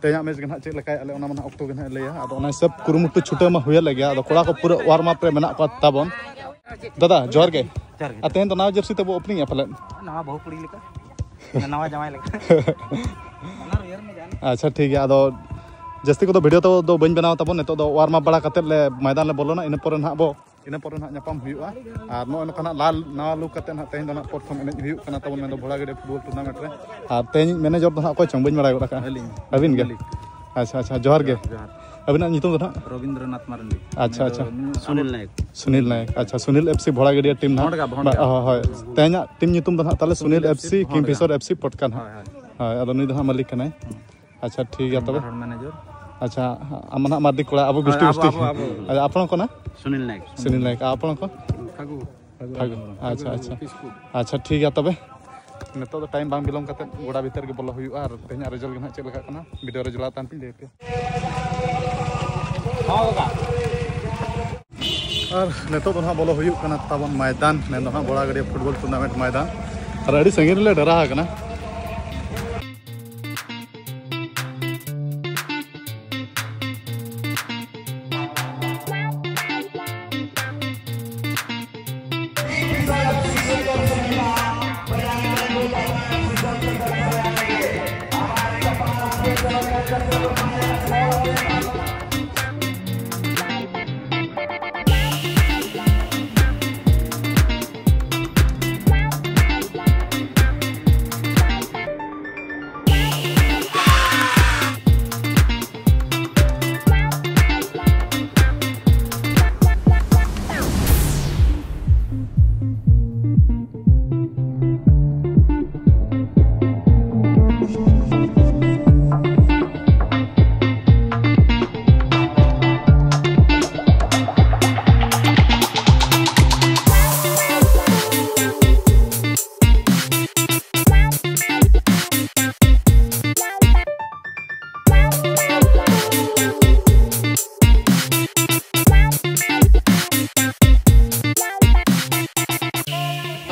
ᱛᱮᱦᱮᱧᱟᱜ ᱢᱮᱪ ᱜᱮ ᱱᱟᱦᱟᱜ ᱪᱮᱫ ᱞᱮᱠᱟᱭ ᱟᱞᱮ, ᱚᱱᱟ ᱢᱟ ᱱᱟᱦᱟᱜ ᱚᱠᱛᱚ ᱜᱮ ᱱᱟᱦᱟᱜ ᱞᱟᱹᱭᱟ᱾ ᱟᱫᱚ ᱚᱱᱟ ᱦᱤᱥᱟᱹᱵ ᱠᱩᱨᱩᱢᱩᱴᱩ ᱪᱷᱩᱴᱟᱹᱣ ᱢᱟ ᱦᱩᱭ ᱞᱮᱜᱮ᱾ ᱟᱫᱚ ᱠᱚᱲᱟ ᱠᱚ ᱯᱩᱨᱟᱹ ᱣᱟᱨᱢ ᱟᱯ ᱨᱮ ᱢᱮᱱᱟᱜ ᱠᱚᱣᱟ ᱛᱟᱵᱚᱱ᱾ ᱫᱟᱫᱟ, ᱡᱚᱦᱟᱨ ᱜᱮ᱾ ᱡᱚᱦᱟᱨ ᱜᱮ᱾ ᱟᱨ ᱛᱮᱦᱮᱧ ᱫᱚ ᱱᱟᱣᱟ ᱡᱟᱹᱨᱥᱤ ᱛᱮᱵᱚ ᱳᱯᱮᱱᱤᱝ ᱮᱜᱼᱟ ᱯᱟᱞᱮᱫ? ᱱᱟᱣᱟ ᱵᱟᱹᱦᱩ ᱠᱩᱲᱤ ᱞᱮᱠᱟ᱾ ᱱᱟᱣᱟ ᱡᱟᱶᱟᱭ ᱞᱮᱠᱟ᱾ ᱟᱪᱪᱷᱟ, ᱴᱷᱤᱠ ᱜᱮᱭᱟ᱾ ᱟᱫᱚ ᱡᱟᱹᱥᱛᱤ ᱠᱚᱫᱚ ᱵᱷᱤᱰᱤᱭᱳ ᱛᱮᱫᱚ ᱵᱟᱹᱧ ᱵᱮᱱᱟᱣ ᱛᱟᱵᱚᱱ᱾ ᱱᱤᱛᱚᱜ ᱫᱚ ᱣᱟᱨᱢ ᱟᱯ ᱵᱟᱲᱟ ᱠᱟᱛᱮᱫ ᱞᱮ ᱢᱚᱭᱫᱟᱱ ᱞᱮ ᱵᱚᱞᱚᱱᱟ, ᱤᱱᱟᱹ ᱯᱚᱨᱮ ᱱᱟᱦᱟᱜ ᱵᱚ, ᱤᱱᱟᱹ ᱯᱚᱨᱮ ᱱᱟᱦᱟᱜ ᱧᱟᱯᱟᱢ ᱦᱩᱭᱩᱜᱼᱟ᱾ ᱟᱨ ᱱᱚᱜᱼᱚᱭ ᱱᱚᱝᱠᱟ ᱱᱟᱦᱟᱜ ᱞᱟᱞ, ᱱᱟᱣᱟ ᱞᱩᱠ ᱠᱟᱛᱮᱫ ᱱᱟᱦᱟᱜ ᱛᱮᱦᱮᱧ ᱫᱚ ᱱᱟᱦᱟᱜ ᱯᱨᱚᱛᱷᱚᱢ ᱮᱱᱮᱡ ᱦᱩᱭᱩᱜ ᱠᱟᱱᱟ ᱛᱟᱵᱚᱱ, ᱢᱮᱱᱫᱚ ᱵᱷᱚᱲᱟᱜᱟᱹᱰᱤᱭᱟᱹ ᱯᱷᱩᱴᱵᱚᱞ ᱴᱩᱨᱱᱟᱢᱮᱱᱴ ᱨᱮ᱾ ᱟᱨ ᱛᱮᱦᱮᱧ ᱢᱮᱱᱮᱡᱚᱨ ᱫᱚ ᱱᱟᱦᱟᱜ ᱚᱠᱚᱭ ᱪᱚᱝ, ᱵᱟᱹᱧ ᱵᱟᱲᱟᱭ ᱜᱚᱫ ᱟᱠᱟᱫᱼᱟ᱾ ᱟᱹᱞᱤᱧ᱾ ᱟᱹᱵᱤᱱ ᱜᱮ? ᱢᱟᱹᱞᱤᱠ᱾ ᱟᱪᱪᱷᱟ, ᱟᱪᱪᱷᱟ, ᱡᱚᱦᱟᱨ ᱜᱮ᱾ ᱡᱚᱦᱟᱨ᱾ ᱟᱹᱵᱤᱱᱟᱜ ᱧᱩᱛᱩᱢ ᱫᱚ ᱱᱟᱦᱟᱜ? ᱟᱪᱪᱷᱟ, ᱟᱪᱪᱷᱟ᱾ ᱥᱩᱱᱤᱞ ᱱᱟᱭᱮᱠ᱾ ᱥᱩᱱᱤᱞ ᱱᱟᱭᱮᱠ, ᱟᱪᱪᱷᱟ, ᱥᱩᱱᱤᱞ ᱮᱯᱷ ᱥᱤ ᱵᱷᱚᱲᱟᱜᱟᱹᱰᱤᱭᱟᱹ ᱴᱤᱢ ᱱᱟᱦᱟᱜ᱾ ᱵᱷᱚᱲᱜᱟ, ᱵᱷᱚᱲᱜᱟ᱾ ᱦᱳᱭ, ᱦᱳᱭ᱾ ᱛᱮᱦᱮᱧᱟᱜ ᱴᱤᱢ ᱧᱩᱛᱩᱢ ᱫᱚ ᱱᱟᱦᱟᱜ ᱛᱟᱦᱞᱮ ᱥᱩᱱᱤᱞ ᱥᱩᱱᱤᱞ ᱮᱯᱷ ᱥᱤ, ᱵᱷᱚᱲᱜᱟ᱾ ᱠᱤᱝᱯᱷᱤᱥᱟᱨ ᱮᱯᱷ ᱥᱤ ᱯᱚᱴᱠᱟ ᱱᱟᱦᱟᱜ᱾ ᱦᱳᱭ, ᱦᱳᱭ᱾ ᱦᱳᱭ, ᱟᱫᱚ ᱱᱩᱭ ᱫᱚ ᱦᱟᱸᱜ ᱢᱟᱹᱞᱤᱠ ᱠᱟᱱᱟᱭ᱾ ᱟᱪᱪᱷᱟ, ᱴᱷᱤᱠ ᱜᱮᱭᱟ ᱛᱚᱵᱮ᱾ ᱢᱮᱢᱵᱟᱨ ᱦᱚᱲ ᱢᱮᱱᱮᱡᱟᱨ᱾ ᱟᱪᱪᱷᱟ, ᱟᱢ ᱱᱟᱦᱟᱜ ᱢᱟᱨᱰᱤ ᱠᱚᱲᱟ, ᱟᱵᱚ ᱦᱳᱭ, ᱜᱩᱥᱴᱤ, ᱟᱵᱚ, ᱜᱩᱥᱴᱤ᱾ ᱟᱵᱚ, ᱟᱵᱚ᱾ ᱟᱪᱪᱷᱟ, ᱟᱯᱚᱱ ᱠᱚ ᱱᱟ? ᱥᱩᱱᱤᱞ ᱱᱟᱭᱮᱠ᱾ ᱥᱩᱱᱤᱞ ᱱᱟᱭᱮᱠ, ᱟᱯᱚᱱ ᱠᱚ? ᱯᱷᱟᱹᱜᱩ᱾ ᱯᱷᱟᱹᱜᱩ᱾ ᱟᱪᱪᱷᱟ, ᱟᱪᱪᱷᱟ᱾ ᱠᱤᱥᱠᱩ᱾ ᱟᱪᱪᱷᱟ, ᱴᱷᱤᱠ ᱜᱮᱭᱟ ᱛᱚᱵᱮ᱾ ᱱᱤᱛᱚᱜ ᱫᱚ ᱴᱟᱭᱤᱢ ᱵᱟᱝ ᱵᱤᱞᱚᱢ ᱠᱟᱛᱮ ᱜᱚᱰᱟ ᱵᱷᱤᱛᱟᱹᱨ ᱜᱮ ᱵᱚᱞᱚ ᱦᱩᱭᱩᱜᱼᱟ ᱟᱨ ᱛᱮᱦᱮᱧᱟᱜ ᱨᱮᱡᱟᱞᱴ ᱜᱮ ᱱᱟᱦᱟᱜ ᱪᱮᱫ ᱞᱮᱠᱟᱜ ᱠᱟᱱᱟ, ᱵᱷᱤᱰᱤᱭᱳ ᱨᱮ ᱡᱚᱲᱟᱣ ᱛᱟᱦᱮᱱ ᱯᱮ, ᱞᱟᱹᱭ ᱯᱮ᱾ ᱟᱨ ᱱᱤᱛᱚᱜ ᱫᱚ ᱱᱟᱦᱟᱜ ᱵᱚᱞᱚ ᱦᱩᱭᱩᱜ ᱠᱟᱱᱟ ᱛᱟᱵᱚᱱ ᱢᱚᱭᱫᱟᱱ, ᱢᱮᱱᱫᱚ ᱱᱟᱦᱟᱜ ᱵᱚᱲᱟᱜᱟᱹᱰᱤᱭᱟᱹ ᱯᱷᱩᱴᱵᱚᱞ ᱴᱩᱨᱱᱟᱢᱮᱱᱴ ᱢᱚᱭᱫᱟᱱ᱾ ᱟᱨ ᱟᱹᱰᱤ ᱥᱟᱺᱜᱤᱧ ᱨᱮᱞᱮ ᱰᱮᱨᱟ ᱟᱠᱟᱱᱟ᱾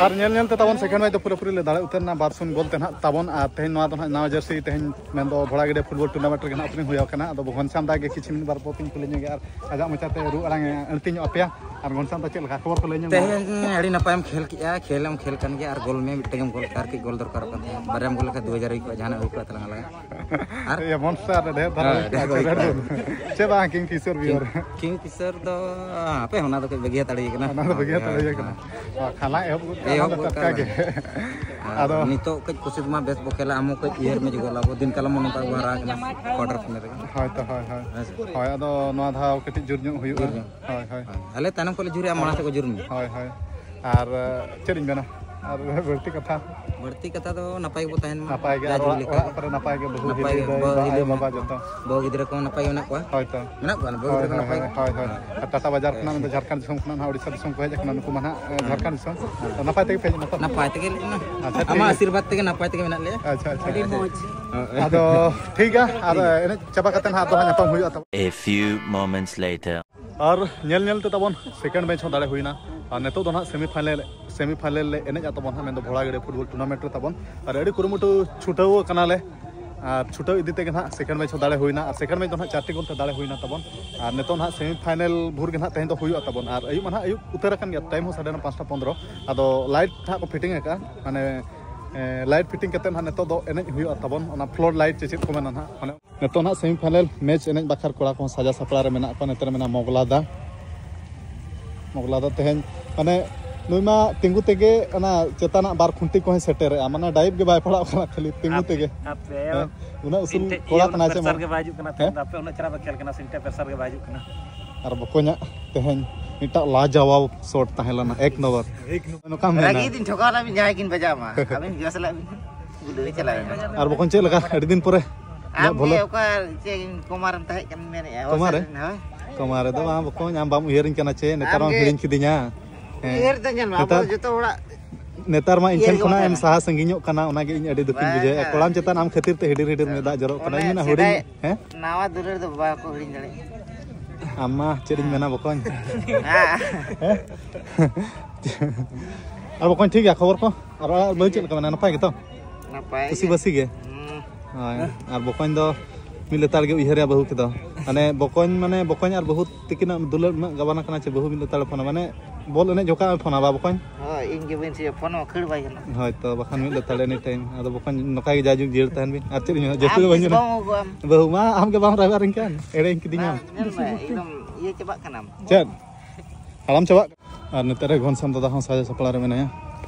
ᱟᱨ ᱧᱮᱞ ᱧᱮᱞ ᱛᱮ ᱛᱟᱵᱚᱱ ᱥᱮᱠᱮᱱᱰ ᱢᱮᱪ ᱫᱚ ᱯᱩᱨᱟᱹᱯᱩᱨᱤ ᱞᱮ ᱫᱟᱲᱮ ᱩᱛᱟᱹᱨ ᱮᱱᱟ, ᱵᱟᱨ ᱥᱩᱱ ᱜᱳᱞ ᱛᱮ ᱱᱟᱦᱟᱜ ᱛᱟᱵᱚᱱ᱾ ᱟᱨ ᱛᱮᱦᱮᱧ ᱱᱚᱣᱟ ᱫᱚ ᱱᱟᱦᱟᱜ ᱱᱟᱣᱟ ᱡᱟᱹᱨᱥᱤ ᱛᱮᱦᱮᱧ ᱢᱮᱱᱫᱚ ᱵᱷᱚᱲᱟᱜᱟᱹᱰᱤᱭᱟᱹ ᱯᱷᱩᱴᱵᱚᱞ ᱴᱩᱨᱱᱟᱢᱮᱱᱴ ᱨᱮᱜᱮ ᱱᱟᱦᱟᱜ ᱳᱯᱮᱱᱤᱝ ᱦᱩᱭ ᱟᱠᱟᱱᱟ᱾ ᱟᱫᱚ ᱜᱷᱚᱱᱥᱟᱢ ᱫᱟ ᱜᱮ ᱠᱤᱪᱷᱩ ᱢᱤᱫ ᱵᱟᱨ ᱯᱚᱫ ᱤᱧ ᱠᱩᱞᱤ ᱧᱚᱜᱮ ᱟᱨ ᱟᱡᱟᱜ ᱢᱚᱪᱟᱛᱮ ᱨᱩ ᱟᱲᱟᱝ ᱮ ᱟᱹᱲᱛᱤ ᱧᱚᱜ ᱟᱯᱮᱭᱟ᱾ ᱟᱨ ᱜᱷᱚᱱᱥᱟᱢ ᱫᱟ, ᱪᱮᱫ ᱞᱮᱠᱟ ᱠᱷᱚᱵᱚᱨ ᱠᱚ ᱞᱟᱹᱭ ᱧᱚᱜ ᱢᱮ? ᱛᱮᱦᱮᱧ ᱟᱹᱰᱤ ᱱᱟᱯᱟᱭᱮᱢ ᱠᱷᱮᱞ ᱠᱮᱜᱼᱟ, ᱠᱷᱮᱞ ᱮᱢ ᱠᱷᱮᱞ ᱠᱟᱱ ᱜᱮᱭᱟ ᱟᱨ ᱜᱳᱞ ᱢᱮ ᱢᱤᱫᱴᱟᱝ ᱮᱢ ᱜᱳᱞ ᱠᱮᱜᱼᱟ, ᱟᱨ ᱠᱟᱹᱡ ᱜᱳᱞ ᱫᱚᱨᱠᱟᱨᱚᱜ ᱠᱟᱱ ᱛᱟᱦᱮᱸᱫ, ᱵᱟᱨᱭᱟᱢ ᱜᱳᱞ ᱞᱮᱠᱷᱟᱱ ᱫᱩ ᱦᱟᱡᱟᱨ ᱦᱩᱭ ᱠᱚᱜᱼᱟ, ᱡᱟᱦᱟᱱᱟᱜ ᱦᱩᱭ ᱠᱚᱜᱼᱟ ᱛᱟᱞᱟᱝ ᱟᱞᱟᱝ᱾ ᱟᱨ ᱤᱭᱟᱹ ᱢᱚᱱᱥᱴᱟᱨ ᱰᱷᱮᱨ ᱫᱷᱟᱨᱟ ᱦᱮᱸ, ᱦᱩᱭ ᱠᱚᱜᱼᱟ, ᱰᱷᱮᱨ ᱜᱳᱞ᱾ ᱪᱮᱫ ᱵᱟᱝ ᱠᱤᱝ ᱯᱷᱤᱥᱟᱨ ᱵᱤᱭᱚᱨ? ᱠᱤᱝ ᱯᱷᱤᱥᱟᱨ ᱫᱚ ᱦᱟᱯᱮ, ᱚᱱᱟ ᱫᱚ ᱠᱟᱹᱡ ᱵᱟᱹᱜᱤ ᱦᱟᱛᱟᱲ ᱦᱩᱭ ᱠᱟᱱᱟ᱾ ᱚᱱᱟ ᱫᱚ ᱵᱟᱹᱜᱤ ᱦᱟᱛᱟᱲ ᱦᱩᱭ ᱠᱟᱱᱟ᱾ ᱦᱮᱸ᱾ ᱠᱷᱟᱞᱟ ᱮᱦᱚᱵ ᱜᱚᱫ ᱠᱟᱜ, ᱮᱦᱚᱵ ᱚᱱᱟ ᱫᱚ ᱜᱚᱫ ᱴᱟᱴᱠᱟ ᱠᱟᱜ ᱜᱮ᱾ ᱢᱮ᱾ ᱟᱫᱚ ᱱᱤᱛᱚᱜ ᱠᱟᱹᱡ ᱠᱩᱥᱤ ᱢᱟ ᱵᱮᱥ ᱵᱚ ᱠᱷᱮᱞᱟ, ᱟᱢ ᱦᱚᱸ ᱠᱟᱹᱡ ᱩᱭᱦᱟᱹᱨ ᱢᱮ ᱡᱩᱜᱟᱞ, ᱟᱵᱚ ᱫᱤᱱ ᱠᱟᱞᱚᱢ ᱦᱚᱸ ᱱᱚᱝᱠᱟ ᱜᱮᱵᱚ ᱦᱟᱨᱟ ᱟᱠᱟᱱᱟ ᱠᱚᱣᱟᱴᱟᱨ ᱯᱷᱟᱭᱱᱟᱞ ᱨᱮᱜᱮ᱾ ᱦᱳᱭ ᱛᱚ, ᱦᱳᱭ, ᱦᱳᱭ᱾ ᱦᱮᱸ ᱥᱮ? ᱦᱳᱭ, ᱟᱫᱚ ᱱᱚᱣᱟ ᱫᱷᱟᱣ ᱠᱟᱹᱴᱤᱡ ᱡᱳᱨ ᱧᱚᱜ ᱦᱩᱭᱩᱜᱼᱟ᱾ ᱡᱳᱨ ᱧᱚᱜ᱾ ᱦᱳᱭ, ᱦᱳᱭ᱾ ᱦᱳᱭ᱾ ᱟᱞᱮ ᱛᱟᱭᱱᱚᱢ ᱠᱷᱚᱱ ᱞᱮ ᱡᱳᱨᱮᱜᱼᱟ, ᱢᱟᱲᱟᱝ ᱥᱮᱫ ᱠᱚ ᱡᱳᱨ ᱢᱮᱭᱟ᱾ ᱦᱳᱭ, ᱦᱳᱭ᱾ ᱟᱨ, ᱟᱨ ᱪᱮᱫ ᱤᱧ ᱢᱮᱱᱟ? ᱟᱨ ᱵᱟᱹᱲᱛᱤ ᱠᱟᱛᱷᱟ? ᱵᱟᱹᱲᱛᱤ ᱠᱟᱛᱷᱟ ᱫᱚ ᱱᱟᱯᱟᱭ ᱜᱮᱵᱚ ᱛᱟᱦᱮᱱ ᱢᱟ᱾ ᱱᱟᱯᱟᱭ ᱜᱮ, ᱡᱟ ᱟᱨ ᱡᱩᱜᱽ ᱚᱲᱟᱜ, ᱞᱮᱠᱟ᱾ ᱚᱲᱟᱜ ᱠᱚᱨᱮ ᱱᱟᱯᱟᱭ ᱜᱮ, ᱵᱟᱹᱦᱩ ᱱᱟᱯᱟᱭ ᱵᱤᱴᱤ ᱜᱮ, ᱫᱟᱹᱭ ᱵᱟᱹᱦᱩ ᱟᱭᱳ ᱦᱤᱞᱤ ᱵᱟᱵᱟ ᱢᱮᱱᱟᱜ ᱡᱚᱛᱚ᱾ ᱠᱚᱣᱟ, ᱵᱟᱹᱦᱩ ᱜᱤᱫᱽᱨᱟᱹ ᱠᱚ ᱱᱟᱯᱟᱭ ᱜᱮ ᱢᱮᱱᱟᱜ ᱠᱚᱣᱟ᱾ ᱦᱳᱭ ᱛᱚ᱾ ᱢᱮᱱᱟᱜ ᱠᱚᱣᱟ ᱱᱟᱜ, ᱵᱟᱹᱦᱩ ᱦᱳᱭ, ᱜᱤᱫᱽᱨᱟᱹ ᱠᱚ ᱦᱳᱭ, ᱱᱟᱯᱟᱭ ᱦᱳᱭ, ᱜᱮ? ᱦᱳᱭ, ᱦᱳᱭ᱾ ᱟᱨ ᱴᱟᱴᱟ ᱵᱟᱡᱟᱨ ᱠᱷᱚᱱᱟᱜ ᱱᱚᱰᱮ ᱡᱷᱟᱲᱠᱷᱚᱸᱰ ᱫᱤᱥᱚᱢ ᱠᱷᱚᱱᱟᱜ ᱱᱟᱦᱟᱜ ᱳᱰᱤᱥᱟ ᱫᱤᱥᱚᱢ ᱠᱚ ᱦᱮᱡ ᱟᱠᱟᱱᱟ, ᱱᱩᱠᱩ ᱢᱟ ᱱᱟᱦᱟᱜ, ᱮ, ᱦᱮᱸ᱾ ᱡᱷᱟᱲᱠᱷᱚᱸᱰ ᱫᱤᱥᱚᱢ᱾ ᱱᱟᱯᱟᱭ ᱛᱮᱜᱮ ᱯᱮ ᱦᱮᱡ ᱮᱱᱟ ᱛᱚ? ᱱᱟᱯᱟᱭ ᱛᱮᱜᱮ ᱦᱮᱡ ᱮᱱᱟ᱾ ᱟᱪᱪᱷᱟ, ᱴᱷᱤᱠ ᱟᱢᱟᱜ ᱜᱮᱭᱟ᱾ ᱟᱥᱤᱨᱵᱟᱫᱽ ᱛᱮᱜᱮ ᱱᱟᱯᱟᱭ ᱛᱮᱜᱮ ᱢᱮᱱᱟᱜ ᱞᱮᱭᱟ᱾ ᱟᱪᱪᱷᱟ, ᱟᱪᱪᱷᱟ᱾ ᱟᱹᱰᱤ ᱢᱚᱡᱽ᱾ ᱟᱫᱚ ᱴᱷᱤᱠ ᱜᱮᱭᱟ, ᱟᱨ ᱮᱱᱮᱡ ᱪᱟᱵᱟ ᱠᱟᱛᱮ ᱱᱟᱦᱟᱜ ᱟᱨ ᱫᱚ ᱦᱟᱸᱜ ᱧᱟᱯᱟᱢ ᱦᱩᱭᱩᱜᱼᱟ ᱛᱟᱵᱚᱱ᱾ A few moments later. ᱟᱨ ᱧᱮᱞ ᱧᱮᱞ ᱛᱮ ᱛᱟᱵᱚᱱ second match ᱦᱚᱸ ᱫᱟᱲᱮ ᱦᱩᱭᱱᱟ᱾ ᱟᱨ ᱱᱤᱛᱚᱜ ᱫᱚ ᱱᱟᱦᱟᱜ semi final, semi final ᱞᱮ ᱮᱱᱮᱡᱼᱟ ᱛᱟᱵᱚᱱ ᱦᱟᱸᱜ, ᱢᱮᱱᱫᱚ ᱵᱷᱚᱲᱟ ᱜᱟᱹᱲᱤ football tournament ᱨᱮ ᱛᱟᱵᱚᱱ᱾ ᱟᱨ ᱟᱹᱰᱤ ᱠᱩᱨᱩᱢᱩᱴᱩ ᱪᱷᱩᱴᱟᱹᱣ ᱠᱟᱱᱟᱞᱮ᱾ ᱟᱨ ᱪᱷᱩᱴᱟᱹᱣ ᱤᱫᱤ ᱛᱮᱜᱮ ᱱᱟᱦᱟᱜ second match ᱦᱚᱸ ᱫᱟᱲᱮ ᱦᱩᱭᱱᱟ᱾ ᱟᱨ second match ᱫᱚ ᱱᱟᱦᱟᱜ ᱪᱟᱨᱴᱤ goal ᱛᱮ ᱫᱟᱲᱮ ᱦᱩᱭᱱᱟ ᱛᱟᱵᱚᱱ᱾ ᱟᱨ ᱱᱤᱛᱚᱜ ᱱᱟᱦᱟᱜ semi final ᱵᱷᱳᱨ ᱜᱮ ᱱᱟᱦᱟᱜ ᱛᱮᱦᱮᱧ ᱫᱚ ᱦᱩᱭᱩᱜᱼᱟ ᱛᱟᱵᱚᱱ᱾ ᱟᱨ ᱟᱹᱭᱩᱵ ᱢᱟ ᱱᱟᱦᱟᱜ ᱟᱹᱭᱩᱵ ᱩᱛᱟᱹᱨ ᱟᱠᱟᱱ ᱜᱮᱭᱟ, time ᱦᱚᱸ ᱥᱟᱰᱮ ᱮᱱᱟ ᱯᱟᱸᱪᱴᱟ ᱯᱚᱱᱫᱽᱨᱚ᱾ ᱟᱫᱚ light ᱱᱟᱦᱟᱜ ᱠᱚ fitting ᱟᱠᱟᱫᱼᱟ, ᱢᱟᱱᱮ, ᱮ, light fitting ᱠᱟᱛᱮ ᱱᱟᱦᱟᱜ ᱱᱤᱛᱚᱜ ᱫᱚ ᱮᱱᱮᱡ ᱦᱩᱭᱩᱜᱼᱟ ᱛᱟᱵᱚᱱ, ᱚᱱᱟ flood light ᱪᱮ ᱪᱮᱫ ᱠᱚ ᱢᱮᱱᱟ ᱱᱟᱦᱟᱜ, ᱢᱟᱱᱮ ᱱᱤᱛᱚᱜ ᱱᱟᱦᱟᱜ semi final match ᱮᱱᱮᱡ ᱵᱟᱠᱷᱨᱟ ᱠᱚᱲᱟ ᱠᱚᱦᱚᱸ ᱥᱟᱡᱟᱣ ᱥᱟᱯᱲᱟᱣ ᱨᱮ ᱢᱮᱱᱟᱜ ᱠᱚᱣᱟ᱾ ᱱᱚᱛᱮ ᱨᱮ ᱢᱮᱱᱟᱜᱼᱟ ᱢᱚᱜᱽᱞᱟ ᱫᱟ, ᱢᱚᱜᱽᱞᱟ ᱫᱟ ᱛᱮᱦᱮᱧ ᱢᱟᱱᱮ ᱱᱩᱭ ᱢᱟ ᱛᱤᱸᱜᱩ ᱛᱮᱜᱮ ᱚᱱᱟ ᱪᱮᱛᱟᱱᱟᱜ ᱵᱟᱨ ᱠᱷᱩᱱᱴᱤ ᱠᱚᱦᱚᱸᱭ ᱥᱮᱴᱮᱨᱮᱜᱼᱟ, ᱢᱟᱱᱮ dive ᱜᱮ ᱵᱟᱭ ᱯᱟᱲᱟᱜ ᱠᱟᱱᱟ, ᱠᱷᱟᱹᱞᱤ ᱛᱤᱸᱜᱩ ᱟᱯᱮ, ᱛᱮᱜᱮ᱾ ᱟᱯᱮ ᱦᱮᱸ, ᱩᱱᱟᱹᱜ ᱩᱥᱩᱞ ᱤᱧ ᱴᱷᱮᱱ ᱠᱚᱲᱟ ᱤᱭᱟᱹ ᱠᱟᱱᱟᱭ ᱥᱮ ᱢᱟ᱾ Pressure ᱜᱮ ᱵᱟᱭ ᱦᱤᱡᱩᱜ ᱠᱟᱱᱟ ᱦᱮᱸ? ᱛᱮᱦᱮᱧ ᱫᱚ, ᱟᱯᱮ ᱩᱱᱟᱹᱜ ᱪᱮᱦᱨᱟ ᱯᱮ ᱠᱷᱮᱞ ᱠᱟᱱᱟ, ᱥᱤᱝᱴᱮ pressure ᱜᱮ ᱵᱟᱭ ᱦᱤᱡᱩᱜ ᱠᱟᱱᱟ᱾ ᱟᱨ ᱵᱚᱠᱚᱧᱟᱜ ᱛᱮᱦᱮᱧ ᱢᱤᱫᱴᱟᱝ ᱞᱟᱡᱟᱣᱟᱵ shot ᱛᱟᱦᱮᱸ ᱞᱮᱱᱟ, ᱮᱠ ᱱᱚᱢᱵᱚᱨ᱾ ᱱᱚᱝᱠᱟᱢ ᱢᱮᱱᱟ᱾ ᱨᱟᱹᱜᱤ ᱫᱤᱱ ᱴᱷᱚᱠᱟᱣ ᱞᱮᱱᱟ ᱵᱤᱱ, ᱡᱟᱦᱟᱸᱭ ᱠᱤᱱ ᱵᱟᱡᱟᱣ ᱢᱟ, ᱟᱹᱵᱤᱱ ᱡᱚᱥ ᱞᱟᱜ ᱵᱤᱱ᱾ ᱜᱩᱰᱟᱹ ᱪᱟᱞᱟᱜ ᱵᱤᱱ᱾ ᱟᱨ ᱵᱚᱠᱚᱧ ᱪᱮᱫ ᱞᱮᱠᱟ? ᱟᱹᱰᱤ ᱫᱤᱱ ᱯᱚᱨᱮ᱾ ᱟᱢ ᱤᱧᱟᱹᱜ ᱵᱷᱚᱞᱚ-, ᱜᱮ ᱚᱠᱟ ᱪᱮᱫ ᱠᱚᱢᱟᱨᱮᱢ ᱛᱟᱦᱮᱸ ᱠᱟᱱ ᱢᱮᱱᱮᱫᱼᱟ? ᱠᱚᱢᱟᱨ ᱨᱮ? ᱦᱳᱭ᱾ ᱠᱚᱢᱟᱨ ᱨᱮᱫᱚ ᱵᱟᱝ ᱵᱚᱠᱚᱧ, ᱟᱢ ᱵᱟᱢ ᱩᱭᱦᱟᱹᱨᱤᱧ ᱠᱟᱱᱟ ᱪᱮ? ᱱᱮᱛᱟᱨ ᱟᱢ ᱢᱟᱢ ᱜᱮ ᱦᱤᱲᱤᱧ ᱠᱤᱫᱤᱧᱟ᱾ ᱦᱮᱸ᱾ ᱩᱭᱦᱟᱹᱨ ᱫᱚ ᱧᱮᱞ ᱢᱮ, ᱟᱵᱚ ᱱᱮᱛᱟᱨ, ᱡᱚᱛᱚ ᱦᱚᱲᱟᱜ ᱱᱮᱛᱟᱨ ᱢᱟ ᱤᱧ ᱤᱭᱟᱹ ᱴᱷᱮᱱ ᱜᱮᱵᱚᱱ ᱠᱷᱚᱱᱟᱜ ᱮᱢ ᱛᱟᱦᱮᱱᱟ᱾ ᱥᱟᱦᱟ ᱥᱟᱺᱜᱤᱧᱚᱜ ᱠᱟᱱᱟ, ᱚᱱᱟᱜᱮ ᱤᱧ ᱟᱹᱰᱤ ᱫᱩᱠᱤᱧ ᱵᱟᱝ, ᱵᱩᱡᱷᱟᱹᱣᱮᱫᱼᱟ᱾ ᱵᱟᱝ᱾ ᱠᱚᱲᱟᱢ ᱪᱮᱛᱟᱱ ᱟᱢ ᱠᱷᱟᱹᱛᱤᱨ ᱛᱮ ᱦᱤᱰᱤᱨ ᱦᱤᱰᱤᱨ ᱢᱮᱫ ᱫᱟᱜ ᱡᱚᱨᱚᱜ ᱠᱟᱱᱟ᱾ ᱤᱧ ᱚᱱᱮ ᱢᱮᱱᱟ ᱥᱮᱫᱟᱭ ᱦᱩᱰᱤᱧ, ᱦᱮᱸ? ᱱᱟᱣᱟ ᱫᱩᱞᱟᱹᱲ ᱫᱚ ᱵᱟᱠᱚ ᱦᱤᱲᱤᱧ ᱫᱟᱲᱮᱭᱟᱜᱼᱟ᱾ ᱟᱢ ᱢᱟ ᱪᱮᱫ ᱤᱧ ᱢᱮᱱᱟ ᱵᱚᱠᱚᱧ᱾ ᱦᱮᱸ? ᱟᱨ ᱵᱚᱠᱚᱧ ᱴᱷᱤᱠ ᱜᱮᱭᱟ, ᱠᱷᱚᱵᱚᱨ ᱠᱚ? ᱟᱨ ᱚᱲᱟᱜ ᱵᱟᱹᱦᱩ ᱪᱮᱫ ᱞᱮᱠᱟ ᱢᱮᱱᱟᱭᱟ? ᱱᱟᱯᱟᱭ ᱜᱮᱛᱚ? ᱱᱟᱯᱟᱭ ᱠᱩᱥᱤ ᱜᱮ᱾ ᱵᱟᱹᱥᱤ ᱜᱮ? ᱦᱩᱸ᱾ ᱦᱳᱭ, ᱟᱨ ᱵᱚᱠᱚᱧ ᱫᱚ ᱢᱤᱫ ᱞᱮᱛᱟᱲ ᱜᱮ ᱩᱭᱦᱟᱹᱨᱮᱭᱟ ᱵᱟᱹᱦᱩ ᱠᱚᱫᱚ᱾ ᱢᱟᱱᱮ ᱵᱚᱠᱚᱧ, ᱢᱟᱱᱮ ᱵᱚᱠᱚᱧ ᱟᱨ ᱵᱟᱹᱦᱩ ᱛᱤᱠᱤᱱᱟᱜ ᱫᱩᱞᱟᱹᱲ ᱩᱱᱟᱹᱜ ᱜᱟᱵᱟᱱ ᱟᱠᱟᱱᱟ ᱪᱮ ᱵᱟᱹᱦᱩ ᱢᱤᱫ ᱞᱮᱛᱟᱲᱮ ᱯᱷᱳᱱᱟ, ᱢᱟᱱᱮ ᱵᱚᱞ ᱮᱱᱮᱡ ᱡᱚᱠᱷᱚᱱ ᱮ ᱯᱷᱳᱱᱟ ᱵᱟ ᱵᱚᱠᱚᱧ? ᱦᱳᱭ, ᱤᱧ ᱜᱮ ᱵᱟᱹᱧ ᱥᱤᱭᱟ, ᱯᱷᱳᱱ ᱦᱚᱸ ᱠᱷᱟᱹᱲ ᱵᱟᱭ ᱜᱟᱱᱚᱜᱼᱟ᱾ ᱦᱳᱭ ᱛᱚ, ᱵᱟᱠᱷᱟᱱ ᱢᱤᱫ ᱞᱮᱛᱟᱲ any time᱾ ᱟᱫᱚ ᱵᱚᱠᱚᱧ ᱱᱚᱝᱠᱟ ᱜᱮ ᱡᱟᱭᱡᱩᱜᱽ ᱡᱤᱭᱟᱹᱲ ᱛᱟᱦᱮᱱ ᱵᱤᱱ, ᱟᱨ ᱪᱮᱫ ᱤᱧ ᱢᱮᱱᱟ, ᱡᱟᱹᱥᱛᱤ ᱟᱢ ᱫᱚ ᱵᱟᱹᱧ ᱛᱤᱥ ᱢᱮᱱᱟ᱾ ᱵᱟᱢ ᱟᱹᱜᱩ ᱠᱚᱣᱟᱢ? ᱵᱟᱹᱦᱩ ᱢᱟ ᱟᱢ ᱜᱮ ᱵᱟᱢ ᱨᱟᱭᱵᱟᱨᱤᱧ ᱠᱟᱱ, ᱮᱲᱮᱧ ᱠᱤᱫᱤᱧᱟᱢ᱾ ᱵᱟᱝ, ᱧᱮᱞ ᱢᱮ, ᱮᱠᱫᱚᱢ ᱤᱭᱟᱹ ᱪᱟᱵᱟᱜ ᱠᱟᱱᱟᱢ᱾ ᱪᱮᱫ? ᱦᱟᱲᱟᱢ ᱪᱟᱵᱟᱜ ᱠᱟᱱᱟ᱾ ᱟᱨ ᱱᱚᱛᱮ ᱨᱮ ᱜᱷᱚᱱᱥᱟᱢ ᱫᱟᱫᱟ ᱦᱚᱸ ᱥᱟᱡᱟᱣ ᱥᱟᱯᱲᱟᱣ ᱨᱮ ᱢᱮᱱᱟᱭᱟ᱾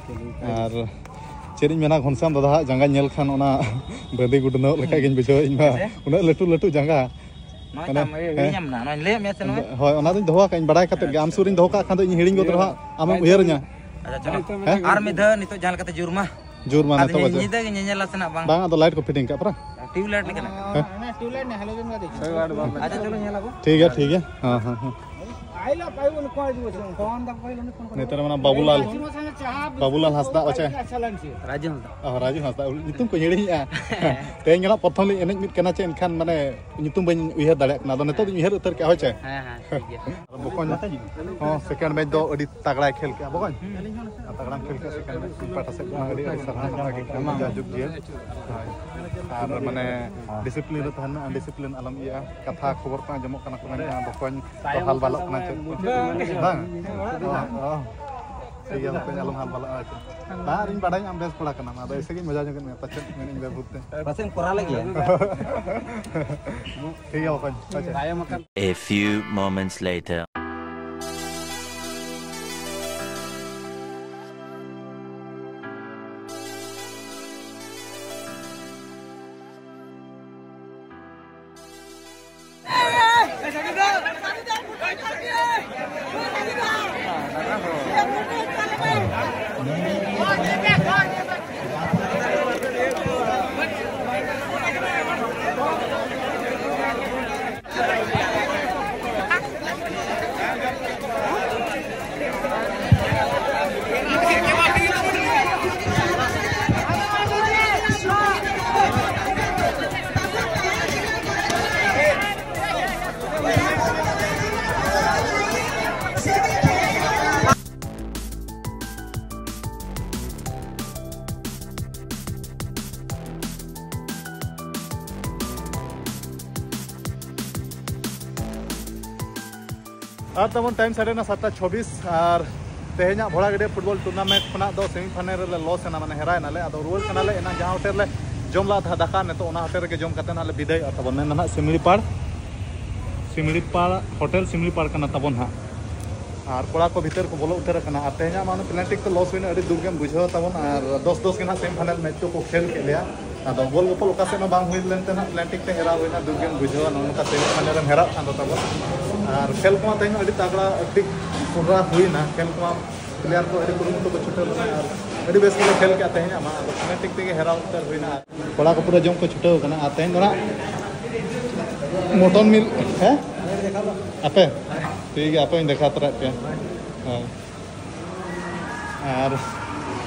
ᱟᱨ ᱪᱮᱫ ᱤᱧ ᱢᱮᱱᱟ, ᱜᱷᱚᱱᱥᱟᱢ ᱫᱟᱫᱟ ᱦᱟᱜ ᱡᱟᱸᱜᱟ ᱧᱮᱞ ᱠᱷᱟᱱ ᱚᱱᱟ ᱵᱟᱹᱫᱤ ᱜᱩᱰᱱᱟᱹᱣ ᱞᱮᱠᱟ ᱜᱤᱧ ᱵᱩᱡᱷᱟᱹᱣᱟ ᱤᱧ ᱢᱟ᱾ ᱦᱮᱸ? ᱩᱱᱟᱹᱜ ᱞᱟᱹᱴᱩ ᱞᱟᱹᱴᱩ ᱡᱟᱸᱜᱟ᱾ ᱱᱚᱜᱼᱚᱭ ᱢᱟᱱᱮ, ᱛᱟᱢ, ᱤᱭᱟᱹ, ᱦᱮᱸ? ᱤᱭᱟᱹᱧᱟᱢ ᱱᱟ, ᱱᱚᱜᱼᱚᱭ ᱞᱟᱹᱭᱟᱫ ᱢᱮᱭᱟ ᱥᱮ ᱱᱚᱜᱼᱚᱭ᱾ ᱦᱳᱭ, ᱚᱱᱟ ᱫᱚᱧ ᱫᱚᱦᱚ ᱟᱠᱟᱫ, ᱤᱧ ᱵᱟᱲᱟᱭ ᱠᱟᱛᱮᱫ ᱜᱮ᱾ ᱟᱪᱪᱷᱟ᱾ ᱟᱢ ᱥᱩᱨ ᱨᱤᱧ ᱫᱚᱦᱚ ᱠᱟᱜ ᱠᱷᱟᱱ ᱫᱚ ᱤᱧ ᱦᱤᱲᱤᱧ ᱜᱚᱫ ᱨᱮᱦᱚᱸ ᱟᱢᱮᱢ ᱩᱭᱦᱟᱹᱨᱤᱧᱟ᱾ ᱟᱪᱪᱷᱟ, ᱪᱚᱞᱚ᱾ ᱦᱮᱸ? ᱟᱨ ᱢᱤᱫ ᱫᱷᱟᱣ ᱱᱤᱛᱚᱜ ᱡᱟᱦᱟᱸ ᱞᱮᱠᱟᱛᱮ ᱡᱳᱨ ᱢᱟ᱾ ᱡᱳᱨ ᱢᱟ ᱟᱫᱚ ᱱᱤᱛᱚᱜ ᱵᱟᱡᱮ᱾ ᱧᱤᱫᱟᱹ ᱜᱮ ᱧᱮᱧᱮᱞᱟ ᱥᱮ ᱱᱟᱜ ᱵᱟᱝ? ᱵᱟᱝ, ᱟᱫᱚ ᱞᱟᱭᱤᱴ ᱠᱚ ᱯᱷᱤᱴᱤᱝ ᱠᱟᱜ ᱯᱟᱨᱟ᱾ ᱴᱤᱭᱩᱵᱽ ᱞᱟᱭᱤᱴ ᱞᱮᱠᱟᱱᱟᱜ᱾ ᱦᱮᱸ? ᱦᱮᱸ, ᱴᱤᱭᱩᱵᱽ ᱞᱟᱭᱤᱴ ᱱᱮ ᱦᱟᱞᱚ ᱫᱤᱱ ᱵᱟᱫ ᱦᱤᱡᱩᱜᱼᱟ᱾ ᱟᱪᱪᱷᱟ, ᱪᱚᱞᱚ ᱧᱮᱞ ᱟᱵᱚ᱾ ᱴᱷᱤᱠ ᱜᱮᱭᱟ, ᱴᱷᱤᱠ ᱜᱮᱭᱟ᱾ ᱦᱮᱸ, ᱦᱮᱸ, ᱦᱮᱸ᱾ ᱱᱮᱛᱟᱨ ᱢᱟ ᱵᱟᱵᱩᱞᱟᱞ, ᱵᱟᱵᱩᱞᱟᱞ ᱦᱟᱸᱥᱫᱟ ᱚᱪᱮ? ᱨᱟᱡᱩ ᱦᱟᱸᱥᱫᱟ᱾ ᱚ, ᱨᱟᱡᱩ ᱦᱟᱸᱥᱫᱟ, ᱧᱩᱛᱩᱢ ᱠᱚ ᱦᱤᱲᱤᱧᱮᱜᱼᱟ᱾ ᱛᱮᱦᱮᱧ ᱜᱮ ᱱᱟᱜ ᱯᱨᱚᱛᱷᱚᱢ ᱞᱤᱧ ᱮᱱᱮᱡ ᱢᱤᱫ ᱠᱟᱱᱟ ᱪᱮ, ᱮᱱᱠᱷᱟᱱ ᱢᱟᱱᱮ ᱧᱩᱛᱩᱢ ᱵᱟᱹᱧ ᱩᱭᱦᱟᱹᱨ ᱫᱟᱲᱮᱭᱟᱜ ᱠᱟᱱᱟ᱾ ᱟᱫᱚ ᱱᱤᱛᱚᱜ ᱫᱚᱧ ᱩᱭᱦᱟᱹᱨ ᱩᱛᱟᱹᱨ ᱠᱮᱜᱼᱟ, ᱦᱳᱭ ᱪᱮ? ᱦᱮᱸ, ᱦᱮᱸ, ᱴᱷᱤᱠ ᱜᱮᱭᱟ᱾ ᱵᱚᱠᱚᱧ ᱦᱚᱸ second match ᱫᱚ ᱟᱹᱰᱤ ᱛᱟᱜᱲᱟᱭ ᱠᱷᱮᱞ ᱠᱮᱜᱼᱟ, ᱵᱚᱠᱚᱧ᱾ ᱟᱨ ᱛᱟᱜᱲᱟᱢ ᱠᱷᱮᱞ ᱠᱮᱜᱼᱟ second match᱾ ᱤᱧ ᱯᱟᱦᱴᱟ ᱥᱮᱫ ᱠᱷᱚᱱ ᱟᱹᱰᱤ ᱟᱹᱰᱤ ᱥᱟᱨᱦᱟᱣ, ᱱᱟᱯᱟᱭ ᱜᱮ ᱠᱷᱮᱞ, ᱡᱟᱭᱡᱩᱜᱽ ᱡᱤᱭᱟᱹᱲ᱾ ᱦᱳᱭ᱾ ᱟᱨ ᱢᱟᱱᱮ discipline ᱨᱮ ᱛᱟᱦᱮᱱ ᱢᱮ, undiscipline ᱟᱞᱚᱢ ᱤᱭᱟᱹᱜᱼᱟ᱾ ᱠᱟᱛᱷᱟ ᱠᱷᱚᱵᱚᱨ ᱠᱚ ᱟᱸᱡᱚᱢᱚᱜ ᱠᱟᱱᱟ, ᱠᱚ ᱢᱮᱱᱟ ᱵᱚᱠᱚᱧ ᱫᱚ ᱦᱟᱞ ᱵᱟᱞᱚᱜ ᱠᱟᱱᱟ ᱪᱮᱫ? ᱵᱟᱝ᱾ ᱚ, ᱚ᱾ ᱴᱷᱤᱠ ᱜᱮᱭᱟ, ᱵᱚᱠᱚᱧ ᱟᱞᱚᱢ ᱦᱟᱞ ᱵᱟᱞᱚᱜᱼᱟ ᱪᱮᱫ? ᱟᱨ ᱤᱧ ᱵᱟᱰᱟᱭᱟᱹᱧ ᱟᱢ ᱵᱮᱥ ᱠᱚᱲᱟ ᱠᱟᱱᱟᱢ, ᱟᱫᱚ ᱮᱭᱥᱮ ᱜᱤᱧ ᱢᱚᱡᱟ ᱧᱚᱜᱮᱫ ᱢᱮᱭᱟ, ᱯᱟᱪᱮᱫ ᱢᱮᱱᱟᱹᱧ ᱵᱮᱵᱷᱩᱞ ᱛᱮ᱾ ᱯᱟᱥᱮᱢ ᱠᱚᱨᱟᱣ ᱞᱟᱹᱜᱤᱫ᱾ ᱴᱷᱤᱠ ᱜᱮᱭᱟ, ᱵᱚᱠᱚᱧ᱾ ᱟᱪᱪᱷᱟ᱾ ᱛᱟᱭᱚᱢ ᱟᱠᱟᱱ᱾ A few moments later. ᱟᱨ ᱛᱟᱵᱚᱱ time ᱥᱟᱰᱮᱱᱟ ᱥᱟᱛᱴᱟ ᱪᱷᱚᱵᱵᱤᱥ, ᱟᱨ ᱛᱮᱦᱮᱧᱟᱜ ᱵᱷᱚᱲᱟᱜᱟᱹᱰᱤᱭᱟᱹ football tournament ᱠᱷᱚᱱᱟᱜ ᱫᱚ semi final ᱨᱮᱞᱮ loss ᱮᱱᱟ, ᱢᱟᱱᱮ ᱦᱮᱨᱟᱭ ᱮᱱᱟᱞᱮ᱾ ᱟᱫᱚ ᱨᱩᱣᱟᱹᱲ ᱠᱟᱱᱟᱞᱮ, ᱮᱱᱟᱝ ᱡᱟᱦᱟᱸ ᱦᱳᱴᱮᱞ ᱞᱮ ᱡᱚᱢ ᱞᱟᱜᱼᱟ ᱫᱟᱠᱟ, ᱱᱤᱛᱚᱜ ᱚᱱᱟ ᱦᱳᱴᱮᱞ ᱨᱮᱜᱮ ᱡᱚᱢ ᱠᱟᱛᱮ ᱱᱟᱦᱟᱜ ᱞᱮ ᱵᱤᱫᱟᱹᱭᱚᱜᱼᱟ᱾ ᱛᱟᱵᱚᱱ ᱢᱮᱱ ᱫᱚ ᱱᱟᱦᱟᱜ ᱥᱤᱢᱲᱤᱯᱟᱲ, ᱥᱤᱢᱲᱤᱯᱟᱲ, ᱦᱳᱴᱮᱞ ᱥᱤᱢᱲᱤᱯᱟᱲ ᱠᱟᱱᱟ ᱛᱟᱵᱚᱱ ᱦᱟᱸᱜ᱾ ᱟᱨ ᱠᱚᱲᱟ ᱠᱚ ᱵᱷᱤᱛᱟᱹᱨ ᱠᱚ ᱵᱚᱞᱚ ᱩᱛᱟᱹᱨ ᱟᱠᱟᱱᱟ᱾ ᱟᱨ ᱛᱮᱦᱮᱧᱟᱜ ᱢᱟ ᱚᱱᱟ ᱯᱮᱱᱟᱞᱴᱤ ᱛᱮ ᱞᱚᱥ ᱦᱩᱭᱱᱟ, ᱟᱹᱰᱤ ᱫᱩᱠ ᱜᱮᱢ ᱵᱩᱡᱷᱟᱹᱣᱟ ᱛᱟᱵᱚᱱ᱾ ᱟᱨ ᱫᱚᱥ ᱫᱚᱥ ᱜᱮ ᱱᱟᱦᱟᱜ ᱥᱮᱢᱤ ᱯᱷᱟᱭᱱᱟᱞ ᱢᱮᱪ ᱫᱚᱠᱚ ᱠᱷᱮᱞ ᱠᱮᱫ ᱞᱮᱭᱟ᱾ ᱟᱫᱚ ᱜᱳᱞ ᱜᱳᱯᱚᱞ ᱚᱠᱟ ᱥᱮᱫ ᱦᱚᱸ ᱵᱟᱝ ᱦᱩᱭ ᱞᱮᱱ ᱛᱮ ᱱᱟᱦᱟᱜ ᱯᱮᱱᱟᱞᱴᱤ ᱛᱮ ᱦᱮᱨᱟᱣ ᱦᱩᱭᱱᱟ, ᱫᱩᱠ ᱜᱮᱢ ᱵᱩᱡᱷᱟᱹᱣᱟ ᱱᱚᱜᱼᱚ ᱱᱚᱝᱠᱟ ᱥᱮᱢᱤ ᱯᱷᱟᱭᱱᱟᱞ ᱨᱮᱢ ᱦᱮᱨᱟᱜ ᱠᱷᱟᱱ ᱫᱚ ᱛᱟᱵᱚᱱ᱾ ᱟᱨ ᱠᱷᱮᱞ ᱠᱚᱢᱟ ᱛᱮᱦᱮᱧ ᱢᱟ ᱟᱹᱰᱤ ᱛᱟᱜᱲᱟ, ᱟᱹᱰᱤ ᱠᱚᱰᱨᱟ ᱦᱩᱭᱱᱟ᱾ ᱠᱷᱮᱞ ᱠᱚᱢᱟ ᱯᱞᱮᱭᱟᱨ ᱠᱚ ᱟᱹᱰᱤ ᱠᱩᱨᱩᱢᱩᱴᱩ ᱠᱚ ᱪᱷᱩᱴᱟᱹᱣ ᱞᱮᱱᱟ ᱟᱨ ᱟᱹᱰᱤ ᱵᱮᱥ ᱜᱮᱞᱮ ᱠᱷᱮᱞ ᱠᱮᱜᱼᱟ ᱛᱮᱦᱮᱧᱟᱜ ᱢᱟ᱾ ᱟᱫᱚ ᱯᱮᱱᱟᱞᱴᱤ ᱛᱮᱜᱮ ᱦᱮᱨᱟᱣ ᱩᱛᱟᱹᱨ ᱦᱩᱭᱱᱟ᱾ ᱠᱚᱲᱟ ᱠᱚ ᱯᱩᱨᱟᱹ ᱡᱚᱢ ᱠᱚ ᱪᱷᱩᱴᱟᱹᱣ ᱠᱟᱱᱟ᱾ ᱟᱨ ᱛᱮᱦᱮᱧ ᱫᱚ ᱱᱟᱦᱟᱜ ᱢᱚᱴᱚᱱ ᱢᱤᱞ, ᱦᱮᱸ? ᱟᱯᱮ? ᱴᱷᱤᱠ ᱜᱮᱭᱟ, ᱟᱯᱮᱧ ᱫᱮᱠᱷᱟᱣ ᱛᱚᱨᱟᱭᱮᱫ ᱯᱮᱭᱟ᱾ ᱦᱮᱸ᱾ ᱟᱨ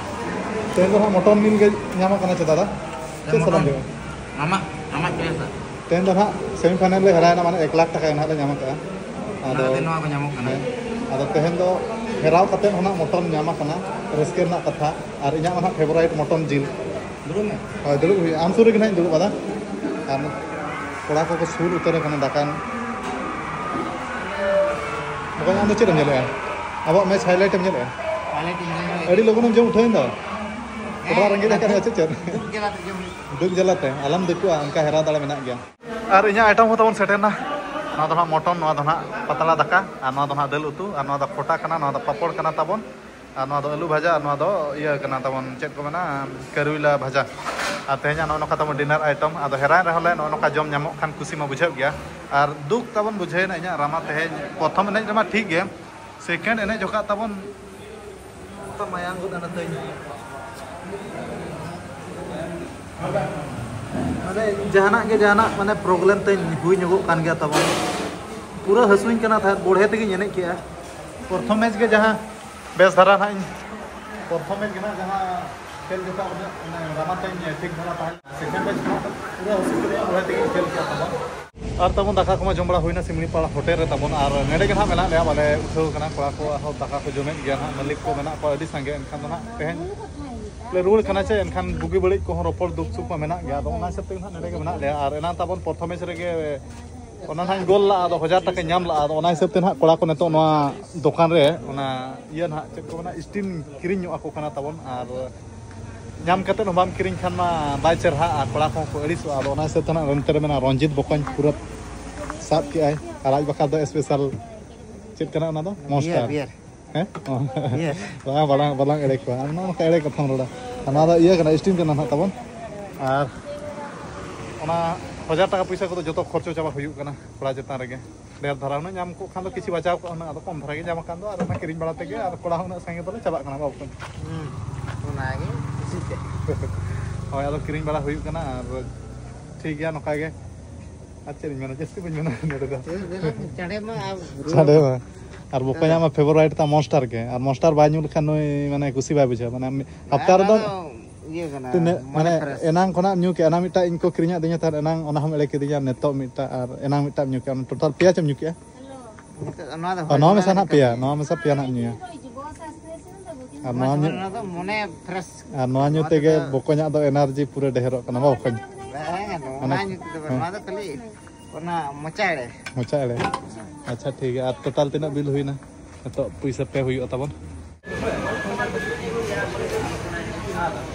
ᱛᱮᱦᱮᱧ ᱫᱚ ᱱᱟᱦᱟᱜ ᱢᱚᱴᱚᱱ ᱢᱤᱞ ᱜᱮ ᱧᱟᱢᱚᱜ ᱠᱟᱱᱟ ᱪᱮ ᱫᱟᱫᱟ? ᱪᱮᱫ ᱥᱟᱞᱟᱜ ᱡᱚᱢᱟ? ᱟᱢᱟᱜ, ᱟᱢᱟᱜ ᱪᱚᱭᱮᱥ᱾ ᱛᱮᱦᱮᱧ ᱫᱚ ᱱᱟᱦᱟᱜ ᱥᱮᱢᱤ ᱯᱷᱟᱭᱱᱟᱞ ᱞᱮ ᱦᱮᱨᱟᱭᱮᱱᱟ, ᱢᱟᱱᱮ ᱮᱠ ᱞᱟᱠᱷ ᱴᱟᱠᱟ ᱱᱟᱦᱟᱜ ᱞᱮ ᱧᱟᱢ ᱟᱠᱟᱫᱼᱟ᱾ ᱟᱫᱚ ᱱᱚᱣᱟ ᱠᱚ ᱧᱟᱢᱚᱜ ᱠᱟᱱᱟ᱾ ᱦᱮᱸ, ᱟᱫᱚ ᱛᱮᱦᱮᱧ ᱫᱚ ᱦᱮᱨᱟᱣ ᱠᱟᱛᱮᱫ ᱦᱚᱸ ᱱᱟᱦᱟᱜ ᱢᱚᱴᱚᱱ ᱧᱟᱢ ᱟᱠᱟᱱᱟ, ᱨᱟᱹᱥᱠᱟᱹ ᱨᱮᱱᱟᱜ ᱠᱟᱛᱷᱟ᱾ ᱟᱨ ᱤᱧᱟᱹᱜ ᱢᱟ ᱱᱟᱦᱟᱜ ᱯᱷᱮᱵᱟᱨᱟᱭᱤᱴ ᱢᱚᱴᱚᱱ ᱡᱤᱞ᱾ ᱫᱩᱲᱩᱵ ᱢᱮ᱾ ᱦᱳᱭ, ᱫᱩᱲᱩᱵ ᱦᱩᱭᱩᱜᱼᱟ᱾ ᱟᱢ ᱥᱩᱨ ᱨᱮᱜᱮ ᱱᱟᱦᱟᱜ ᱤᱧ ᱫᱩᱲᱩᱵᱼᱟ ᱫᱟ᱾ ᱟᱨ ᱠᱚᱲᱟ ᱠᱚᱠᱚ ᱥᱩᱨ ᱩᱛᱟᱹᱨ ᱟᱠᱟᱱᱟ ᱫᱟᱠᱟᱱ᱾ ᱵᱚᱠᱚᱧ, ᱟᱢ ᱫᱚ ᱪᱮᱫ ᱮᱢ ᱧᱮᱞᱮᱜᱼᱟ? ᱟᱵᱚᱣᱟᱜ ᱢᱮᱪ ᱦᱟᱭᱞᱟᱭᱤᱴ ᱮᱢ ᱧᱮᱞᱮᱜᱼᱟ? ᱦᱟᱭᱞᱟᱭᱤᱴ ᱤᱧ ᱧᱮᱞᱮᱜᱼᱟ᱾ ᱟᱹᱰᱤ ᱞᱚᱜᱚᱱ ᱮᱢ ᱡᱚᱢ ᱩᱴᱷᱟᱹᱣᱮᱱ ᱫᱚ᱾ ᱦᱮᱸ, ᱠᱚᱲᱟ ᱨᱮᱸᱜᱮᱡ ᱟᱠᱟᱱ ᱫᱩᱠ, ᱪᱮᱫ ᱪᱮᱫ? ᱫᱩᱠ ᱡᱟᱞᱟᱛᱮ ᱡᱚᱢ ᱦᱩᱭᱩᱜ ᱠᱟᱱᱟ᱾ ᱫᱩᱠ ᱡᱟᱞᱟᱛᱮ ᱟᱞᱚᱢ ᱫᱩᱠᱩᱜᱼᱟ, ᱚᱱᱠᱟ ᱦᱮᱨᱟ ᱫᱟᱲᱮ ᱢᱮᱱᱟᱜ ᱜᱮᱭᱟ᱾ ᱟᱨ ᱤᱧᱟᱹᱜ ᱟᱭᱴᱮᱢ ᱦᱚᱸ ᱛᱟᱵᱚᱱ ᱥᱮᱴᱮᱨ ᱮᱱᱟ᱾ ᱱᱚᱣᱟ ᱫᱚ ᱱᱟᱦᱟᱜ ᱢᱚᱴᱚᱱ, ᱱᱚᱣᱟ ᱫᱚ ᱱᱟᱦᱟᱜ ᱯᱟᱛᱲᱟ ᱫᱟᱠᱟ, ᱟᱨ ᱱᱚᱣᱟ ᱫᱚ ᱱᱟᱦᱟᱜ ᱫᱟᱹᱞ ᱩᱛᱩ, ᱟᱨ ᱱᱚᱣᱟ ᱫᱚ ᱠᱷᱚᱴᱟ ᱠᱟᱱᱟ, ᱱᱚᱣᱟ ᱫᱚ ᱯᱟᱯᱚᱲ ᱠᱟᱱᱟ ᱛᱟᱵᱚᱱ, ᱟᱨ ᱱᱚᱣᱟ ᱫᱚ ᱟᱹᱞᱩ ᱵᱷᱟᱡᱟ, ᱟᱨ ᱱᱚᱣᱟ ᱫᱚ ᱤᱭᱟᱹ ᱠᱟᱱᱟ ᱛᱟᱵᱚᱱ, ᱪᱮᱫ ᱠᱚ ᱢᱮᱱᱟ, ᱠᱟᱹᱨᱩᱭᱞᱟ ᱵᱷᱟᱡᱟ᱾ ᱟᱨ ᱛᱮᱦᱮᱧᱟᱜ ᱱᱚᱜᱼᱚ ᱱᱚᱝᱠᱟ ᱛᱟᱵᱚᱱ ᱰᱤᱱᱟᱨ ᱟᱭᱴᱮᱢ᱾ ᱟᱫᱚ ᱦᱮᱨᱟᱭᱮᱱ ᱨᱮᱦᱚᱸ ᱞᱮ, ᱱᱚᱜᱼᱚ ᱱᱚᱝᱠᱟ ᱡᱚᱢ ᱧᱟᱢᱚᱜ ᱠᱷᱟᱱ ᱠᱩᱥᱤ ᱢᱟ ᱵᱩᱡᱷᱟᱹᱜ ᱜᱮᱭᱟ᱾ ᱟᱨ ᱫᱩᱠ ᱛᱟᱵᱚᱱ ᱵᱩᱡᱷᱟᱹᱣᱮᱱᱟ ᱤᱧᱟᱹᱜ ᱨᱟᱢᱟ ᱛᱮᱦᱮᱧ ᱯᱨᱚᱛᱷᱚᱢ ᱮᱱᱮᱡ ᱨᱮᱢᱟ ᱴᱷᱤᱠ ᱜᱮ, ᱥᱮᱠᱮᱱᱰ ᱮᱱᱮᱡ ᱡᱚᱠᱷᱟᱜ ᱛᱟᱵᱚᱱ ᱚᱱᱠᱟ ᱢᱟᱭᱟᱝ ᱜᱚᱫ ᱮᱱᱟ ᱛᱟᱹᱧ᱾ ᱢᱟᱱᱮ ᱡᱟᱦᱟᱱᱟᱜ ᱜᱮ ᱡᱟᱦᱟᱱᱟᱜ ᱢᱟᱱᱮ ᱯᱨᱚᱵᱞᱮᱢ ᱛᱟᱹᱧ ᱦᱩᱭ ᱧᱚᱜᱚᱜ ᱠᱟᱱ ᱜᱮᱭᱟ ᱛᱟᱵᱚᱱ᱾ ᱯᱩᱨᱟᱹ ᱦᱟᱹᱥᱩᱧ ᱠᱟᱱᱟ ᱛᱟᱦᱮᱸᱫ, ᱵᱚᱲᱦᱮ ᱛᱮᱜᱮᱧ ᱮᱱᱮᱡ ᱠᱮᱜᱼᱟ᱾ ᱯᱨᱚᱛᱷᱚᱢ ᱢᱮᱪ ᱜᱮ ᱡᱟᱦᱟᱸ ᱵᱮᱥ ᱫᱷᱟᱨᱟ ᱱᱟᱦᱟᱜ ᱤᱧ, ᱯᱨᱚᱛᱷᱚᱢ ᱢᱮᱪ ᱜᱮ ᱱᱟᱦᱟᱜ ᱡᱟᱦᱟᱸ ᱠᱷᱮᱞ ᱡᱚᱠᱷᱟᱜ ᱩᱱᱟᱹᱜ ᱢᱟᱱᱮ ᱨᱟᱢᱟ ᱛᱟᱹᱧ ᱴᱷᱤᱠ ᱫᱷᱟᱨᱟ ᱛᱟᱦᱮᱸ, ᱥᱮᱠᱮᱱᱰ ᱢᱮᱪ ᱠᱷᱚᱱᱟᱜ ᱯᱩᱨᱟᱹ ᱦᱟᱹᱥᱩ ᱠᱮᱫᱤᱧᱟ, ᱵᱚᱲᱦᱮ ᱛᱮᱜᱮᱧ ᱠᱷᱮᱞ ᱠᱮᱜᱼᱟ ᱛᱟᱵᱚᱱ᱾ ᱟᱨ ᱛᱟᱵᱚᱱ ᱫᱟᱠᱟ ᱠᱚᱢᱟ ᱡᱚᱢ ᱵᱟᱲᱟ ᱦᱩᱭᱱᱟ ᱥᱤᱢᱞᱤᱯᱟᱲ ᱦᱳᱴᱮᱞ ᱨᱮ ᱛᱟᱵᱚᱱ, ᱟᱨ ᱱᱚᱰᱮ ᱜᱮ ᱱᱟᱦᱟᱜ ᱢᱮᱱᱟᱜ ᱞᱮᱭᱟ, ᱵᱟᱞᱮ ᱩᱴᱷᱟᱹᱣ ᱠᱟᱱᱟ᱾ ᱠᱚᱲᱟ ᱠᱚ ᱟᱨᱦᱚᱸ ᱫᱟᱠᱟ ᱠᱚ ᱡᱚᱢᱮᱫ ᱜᱮᱭᱟ ᱱᱟᱦᱟᱜ, ᱢᱟᱹᱞᱤᱠ ᱠᱚ ᱢᱮᱱᱟᱜ ᱠᱚᱣᱟ ᱟᱹᱰᱤ ᱥᱟᱸᱜᱮ᱾ ᱮᱱᱠᱷᱟᱱ ᱫᱚ ᱱᱟᱦᱟᱜ ᱛᱮᱦᱮᱧ ᱞᱮ ᱨᱩᱣᱟᱹᱲ ᱠᱟᱱᱟ ᱪᱮ, ᱮᱱᱠᱷᱟᱱ ᱵᱩᱜᱤ ᱵᱟᱹᱲᱤᱡ ᱠᱚᱦᱚᱸ ᱨᱚᱯᱚᱲ ᱫᱩᱠ ᱥᱩᱠ ᱢᱟ ᱢᱮᱱᱟᱜ ᱜᱮᱭᱟ᱾ ᱟᱫᱚ ᱚᱱᱟ ᱦᱤᱥᱟᱹᱵ ᱛᱮ ᱱᱟᱦᱟᱜ ᱱᱚᱰᱮ ᱜᱮ ᱢᱮᱱᱟᱜ ᱞᱮᱭᱟ᱾ ᱟᱨ ᱮᱱᱟᱝ ᱛᱟᱵᱚᱱ ᱯᱨᱚᱛᱷᱚᱢ ᱢᱮᱪ ᱨᱮᱜᱮ ᱚᱱᱟ ᱱᱟᱦᱟᱜ ᱤᱧ ᱜᱳᱞ ᱞᱟᱜᱼᱟ, ᱟᱫᱚ ᱦᱟᱡᱟᱨ ᱴᱟᱠᱟᱧ ᱧᱟᱢ ᱞᱟᱜᱼᱟ᱾ ᱟᱫᱚ ᱚᱱᱟ ᱦᱤᱥᱟᱹᱵ ᱛᱮ ᱱᱟᱦᱟᱜ ᱠᱚᱲᱟ ᱠᱚ ᱱᱤᱛᱚᱜ ᱱᱚᱣᱟ ᱫᱚᱠᱟᱱ ᱨᱮ ᱚᱱᱟ ᱤᱭᱟᱹ ᱱᱟᱦᱟᱜ ᱪᱮᱫ ᱠᱚ ᱢᱮᱱᱟ, ᱥᱴᱤᱢ ᱠᱤᱨᱤᱧ ᱧᱚᱜ ᱟᱠᱚ ᱠᱟᱱᱟ ᱛᱟᱵᱚᱱ᱾ ᱟᱨ ᱧᱟᱢ ᱠᱟᱛᱮᱫ ᱦᱚᱸ ᱵᱟᱢ ᱠᱤᱨᱤᱧ ᱠᱷᱟᱱ ᱢᱟ ᱵᱟᱭ ᱪᱮᱨᱦᱟᱜᱼᱟ, ᱠᱚᱲᱟ ᱠᱚᱦᱚᱸ ᱠᱚ ᱟᱹᱲᱤᱥᱚᱜᱼᱟ᱾ ᱟᱫᱚ ᱚᱱᱟ ᱦᱤᱥᱟᱹᱵ ᱛᱮ ᱱᱟᱦᱟᱜ ᱱᱚᱱᱛᱮ ᱨᱮ ᱢᱮᱱᱟᱜᱼᱟ ᱨᱚᱧᱡᱤᱛ ᱵᱚᱠᱚᱧ ᱯᱩᱨᱟᱹ ᱥᱟᱵ ᱠᱮᱜᱼᱟᱭ, ᱟᱨ ᱟᱡ ᱵᱟᱠᱷᱨᱟ ᱫᱚ ᱥᱯᱮᱥᱟᱞ ᱪᱮᱫ ᱠᱟᱱᱟ ᱚᱱᱟ ᱫᱚ? ᱢᱚᱱᱥᱴᱟᱨ᱾ ᱵᱤᱭᱟᱨ᱾ ᱦᱮᱸ? ᱵᱟᱝ, ᱵᱟᱞᱟᱝ, ᱵᱟᱞᱟᱝ ᱮᱲᱮ ᱠᱚᱣᱟ᱾ ᱟᱨ ᱱᱚᱜᱼᱚ ᱱᱚᱝᱠᱟ ᱮᱲᱮ ᱠᱟᱛᱷᱟᱢ ᱨᱚᱲᱟ᱾ ᱟᱨ ᱱᱚᱣᱟ ᱫᱚ ᱤᱭᱟᱹ ᱠᱟᱱᱟ, ᱥᱴᱤᱝ ᱠᱟᱱᱟ ᱱᱟᱦᱟᱜ ᱛᱟᱵᱚᱱ᱾ ᱟᱨ ᱚᱱᱟ ᱦᱟᱡᱟᱨ ᱴᱟᱠᱟ ᱯᱚᱭᱥᱟ ᱠᱚᱫᱚ ᱡᱚᱛᱚ ᱠᱷᱚᱨᱪᱚ ᱪᱟᱵᱟ ᱦᱩᱭᱩᱜ ᱠᱟᱱᱟ ᱠᱚᱲᱟ ᱪᱮᱛᱟᱱ ᱨᱮᱜᱮ᱾ ᱰᱷᱮᱨ ᱫᱷᱟᱨᱟ ᱦᱩᱱᱟᱹᱝ ᱧᱟᱢ ᱠᱚᱜ ᱠᱷᱟᱱ ᱫᱚ ᱠᱤᱪᱷᱩ ᱵᱟᱪᱟᱣ ᱠᱚᱜᱼᱟ ᱦᱩᱱᱟᱹᱝ, ᱟᱫᱚ ᱠᱚᱢ ᱫᱷᱟᱨᱟ ᱜᱮ ᱧᱟᱢ ᱟᱠᱟᱱ ᱫᱚ, ᱟᱨ ᱚᱱᱟ ᱠᱤᱨᱤᱧ ᱵᱟᱲᱟ ᱛᱮᱜᱮ ᱟᱨ ᱠᱚᱲᱟ ᱦᱚᱸ ᱩᱱᱟᱹᱜ ᱥᱟᱸᱜᱮ ᱫᱚᱞᱮ ᱪᱟᱵᱟᱜ ᱠᱟᱱᱟ ᱵᱟᱵᱩ᱾ ᱦᱩᱸ, ᱚᱱᱟᱜᱮ ᱠᱩᱥᱤ ᱛᱮ᱾ ᱦᱳᱭ, ᱟᱫᱚ ᱠᱤᱨᱤᱧ ᱵᱟᱲᱟ ᱦᱩᱭᱩᱜ ᱠᱟᱱᱟ᱾ ᱟᱨ ᱴᱷᱤᱠ ᱜᱮᱭᱟ, ᱱᱚᱝᱠᱟ ᱜᱮ᱾ ᱟᱨ ᱪᱮᱫ ᱤᱧ ᱢᱮᱱᱟ, ᱡᱟᱹᱥᱛᱤ ᱵᱟᱹᱧ ᱢᱮᱱᱟ ᱱᱚᱰᱮ ᱫᱚ᱾ ᱪᱮᱫ ᱮᱢ ᱢᱮᱱᱟ? ᱪᱟᱸᱰᱮ ᱢᱟ ᱟᱨ ᱪᱟᱸᱰᱮ ᱢᱟ᱾ ᱟᱨ ᱵᱚᱠᱚᱧᱟᱜ ᱢᱟ ᱯᱷᱮᱵᱟᱨᱟᱭᱤᱴ ᱛᱟᱢ ᱢᱚᱱᱥᱴᱟᱨ ᱜᱮ, ᱟᱨ ᱢᱚᱱᱥᱴᱟᱨ ᱵᱟᱭ ᱧᱩ ᱞᱮᱠᱷᱟᱱ ᱱᱩᱭ ᱢᱟᱱᱮ ᱠᱩᱥᱤ ᱵᱟᱭ ᱵᱩᱡᱷᱟᱹᱣᱟ᱾ ᱢᱟᱱᱮ ᱦᱟᱯᱛᱟ ᱚᱱᱟ ᱨᱮᱫᱚ ᱫᱚ ᱤᱭᱟᱹ ᱠᱟᱱᱟ, ᱛᱤᱱᱟᱹᱜ ᱢᱚᱱᱮ ᱢᱟᱱᱮ ᱯᱷᱨᱮᱥ᱾ ᱮᱱᱟᱝ ᱠᱷᱚᱱᱟᱜ ᱧᱩ ᱠᱮᱫ, ᱚᱱᱟ ᱢᱤᱫᱴᱟᱝ ᱤᱧ ᱠᱚ ᱠᱤᱨᱤᱧ ᱟᱫᱤᱧᱟ ᱛᱟᱦᱮᱸᱫ ᱮᱱᱟᱝ, ᱚᱱᱟ ᱦᱚᱸᱢ ᱮᱲᱮ ᱠᱤᱫᱤᱧᱟ᱾ ᱱᱤᱛᱚᱜ ᱢᱤᱫᱴᱟᱝ ᱟᱨ ᱮᱱᱟᱝ ᱢᱤᱫᱴᱟᱝ ᱧᱩ ᱠᱮᱫ, ᱚᱱᱟ ᱴᱳᱴᱟᱞ ᱯᱮᱭᱟ ᱪᱮᱢ ᱧᱩ ᱠᱮᱫᱼᱟ? ᱱᱤᱛᱚᱜ ᱱᱚᱣᱟ ᱫᱚ ᱟᱨ ᱦᱚᱭ ᱱᱚᱣᱟ ᱢᱚᱱᱮ ᱢᱮᱥᱟ ᱱᱟᱜ ᱞᱮᱠᱟ ᱯᱮᱭᱟ, ᱠᱟᱹᱢᱤ᱾ ᱱᱚᱣᱟ ᱢᱮᱥᱟ ᱯᱮᱭᱟ ᱱᱟᱜ ᱧᱩᱭᱟ᱾ ᱟᱨ ᱱᱚᱣᱟ ᱧᱩ ᱚᱱᱟ ᱫᱚ ᱢᱚᱱᱮ ᱯᱷᱨᱮᱥ᱾ ᱟᱨ ᱱᱚᱣᱟ ᱧᱩ ᱱᱚᱣᱟ ᱛᱮᱜᱮ ᱛᱮᱫᱚ ᱵᱚᱠᱚᱧᱟᱜ ᱫᱚ ᱮᱱᱟᱨᱡᱤ ᱯᱩᱨᱟᱹ ᱰᱷᱮᱨᱚᱜ ᱠᱟᱱᱟ, ᱵᱟ ᱵᱚᱠᱚᱧ? ᱵᱟᱝ, ᱱᱚᱣᱟ ᱢᱟᱱᱮ ᱧᱩ ᱛᱮᱫᱚ ᱵᱟᱝ, ᱱᱚᱣᱟ ᱫᱚ ᱠᱷᱟᱹᱞᱤ ᱚᱱᱟ ᱢᱚᱪᱟ ᱮᱲᱮ᱾ ᱢᱚᱪᱟ ᱮᱲᱮ᱾ ᱟᱪᱪᱷᱟ, ᱴᱷᱤᱠ ᱜᱮᱭᱟ᱾ ᱟᱨ ᱴᱳᱴᱟᱞ ᱛᱤᱱᱟᱹᱜ ᱵᱤᱞ ᱦᱩᱭᱱᱟ? ᱱᱤᱛᱚᱜ ᱯᱩᱭᱥᱟᱹ ᱯᱮ ᱦᱩᱭᱩᱜᱼᱟ ᱛᱟᱵᱚᱱ᱾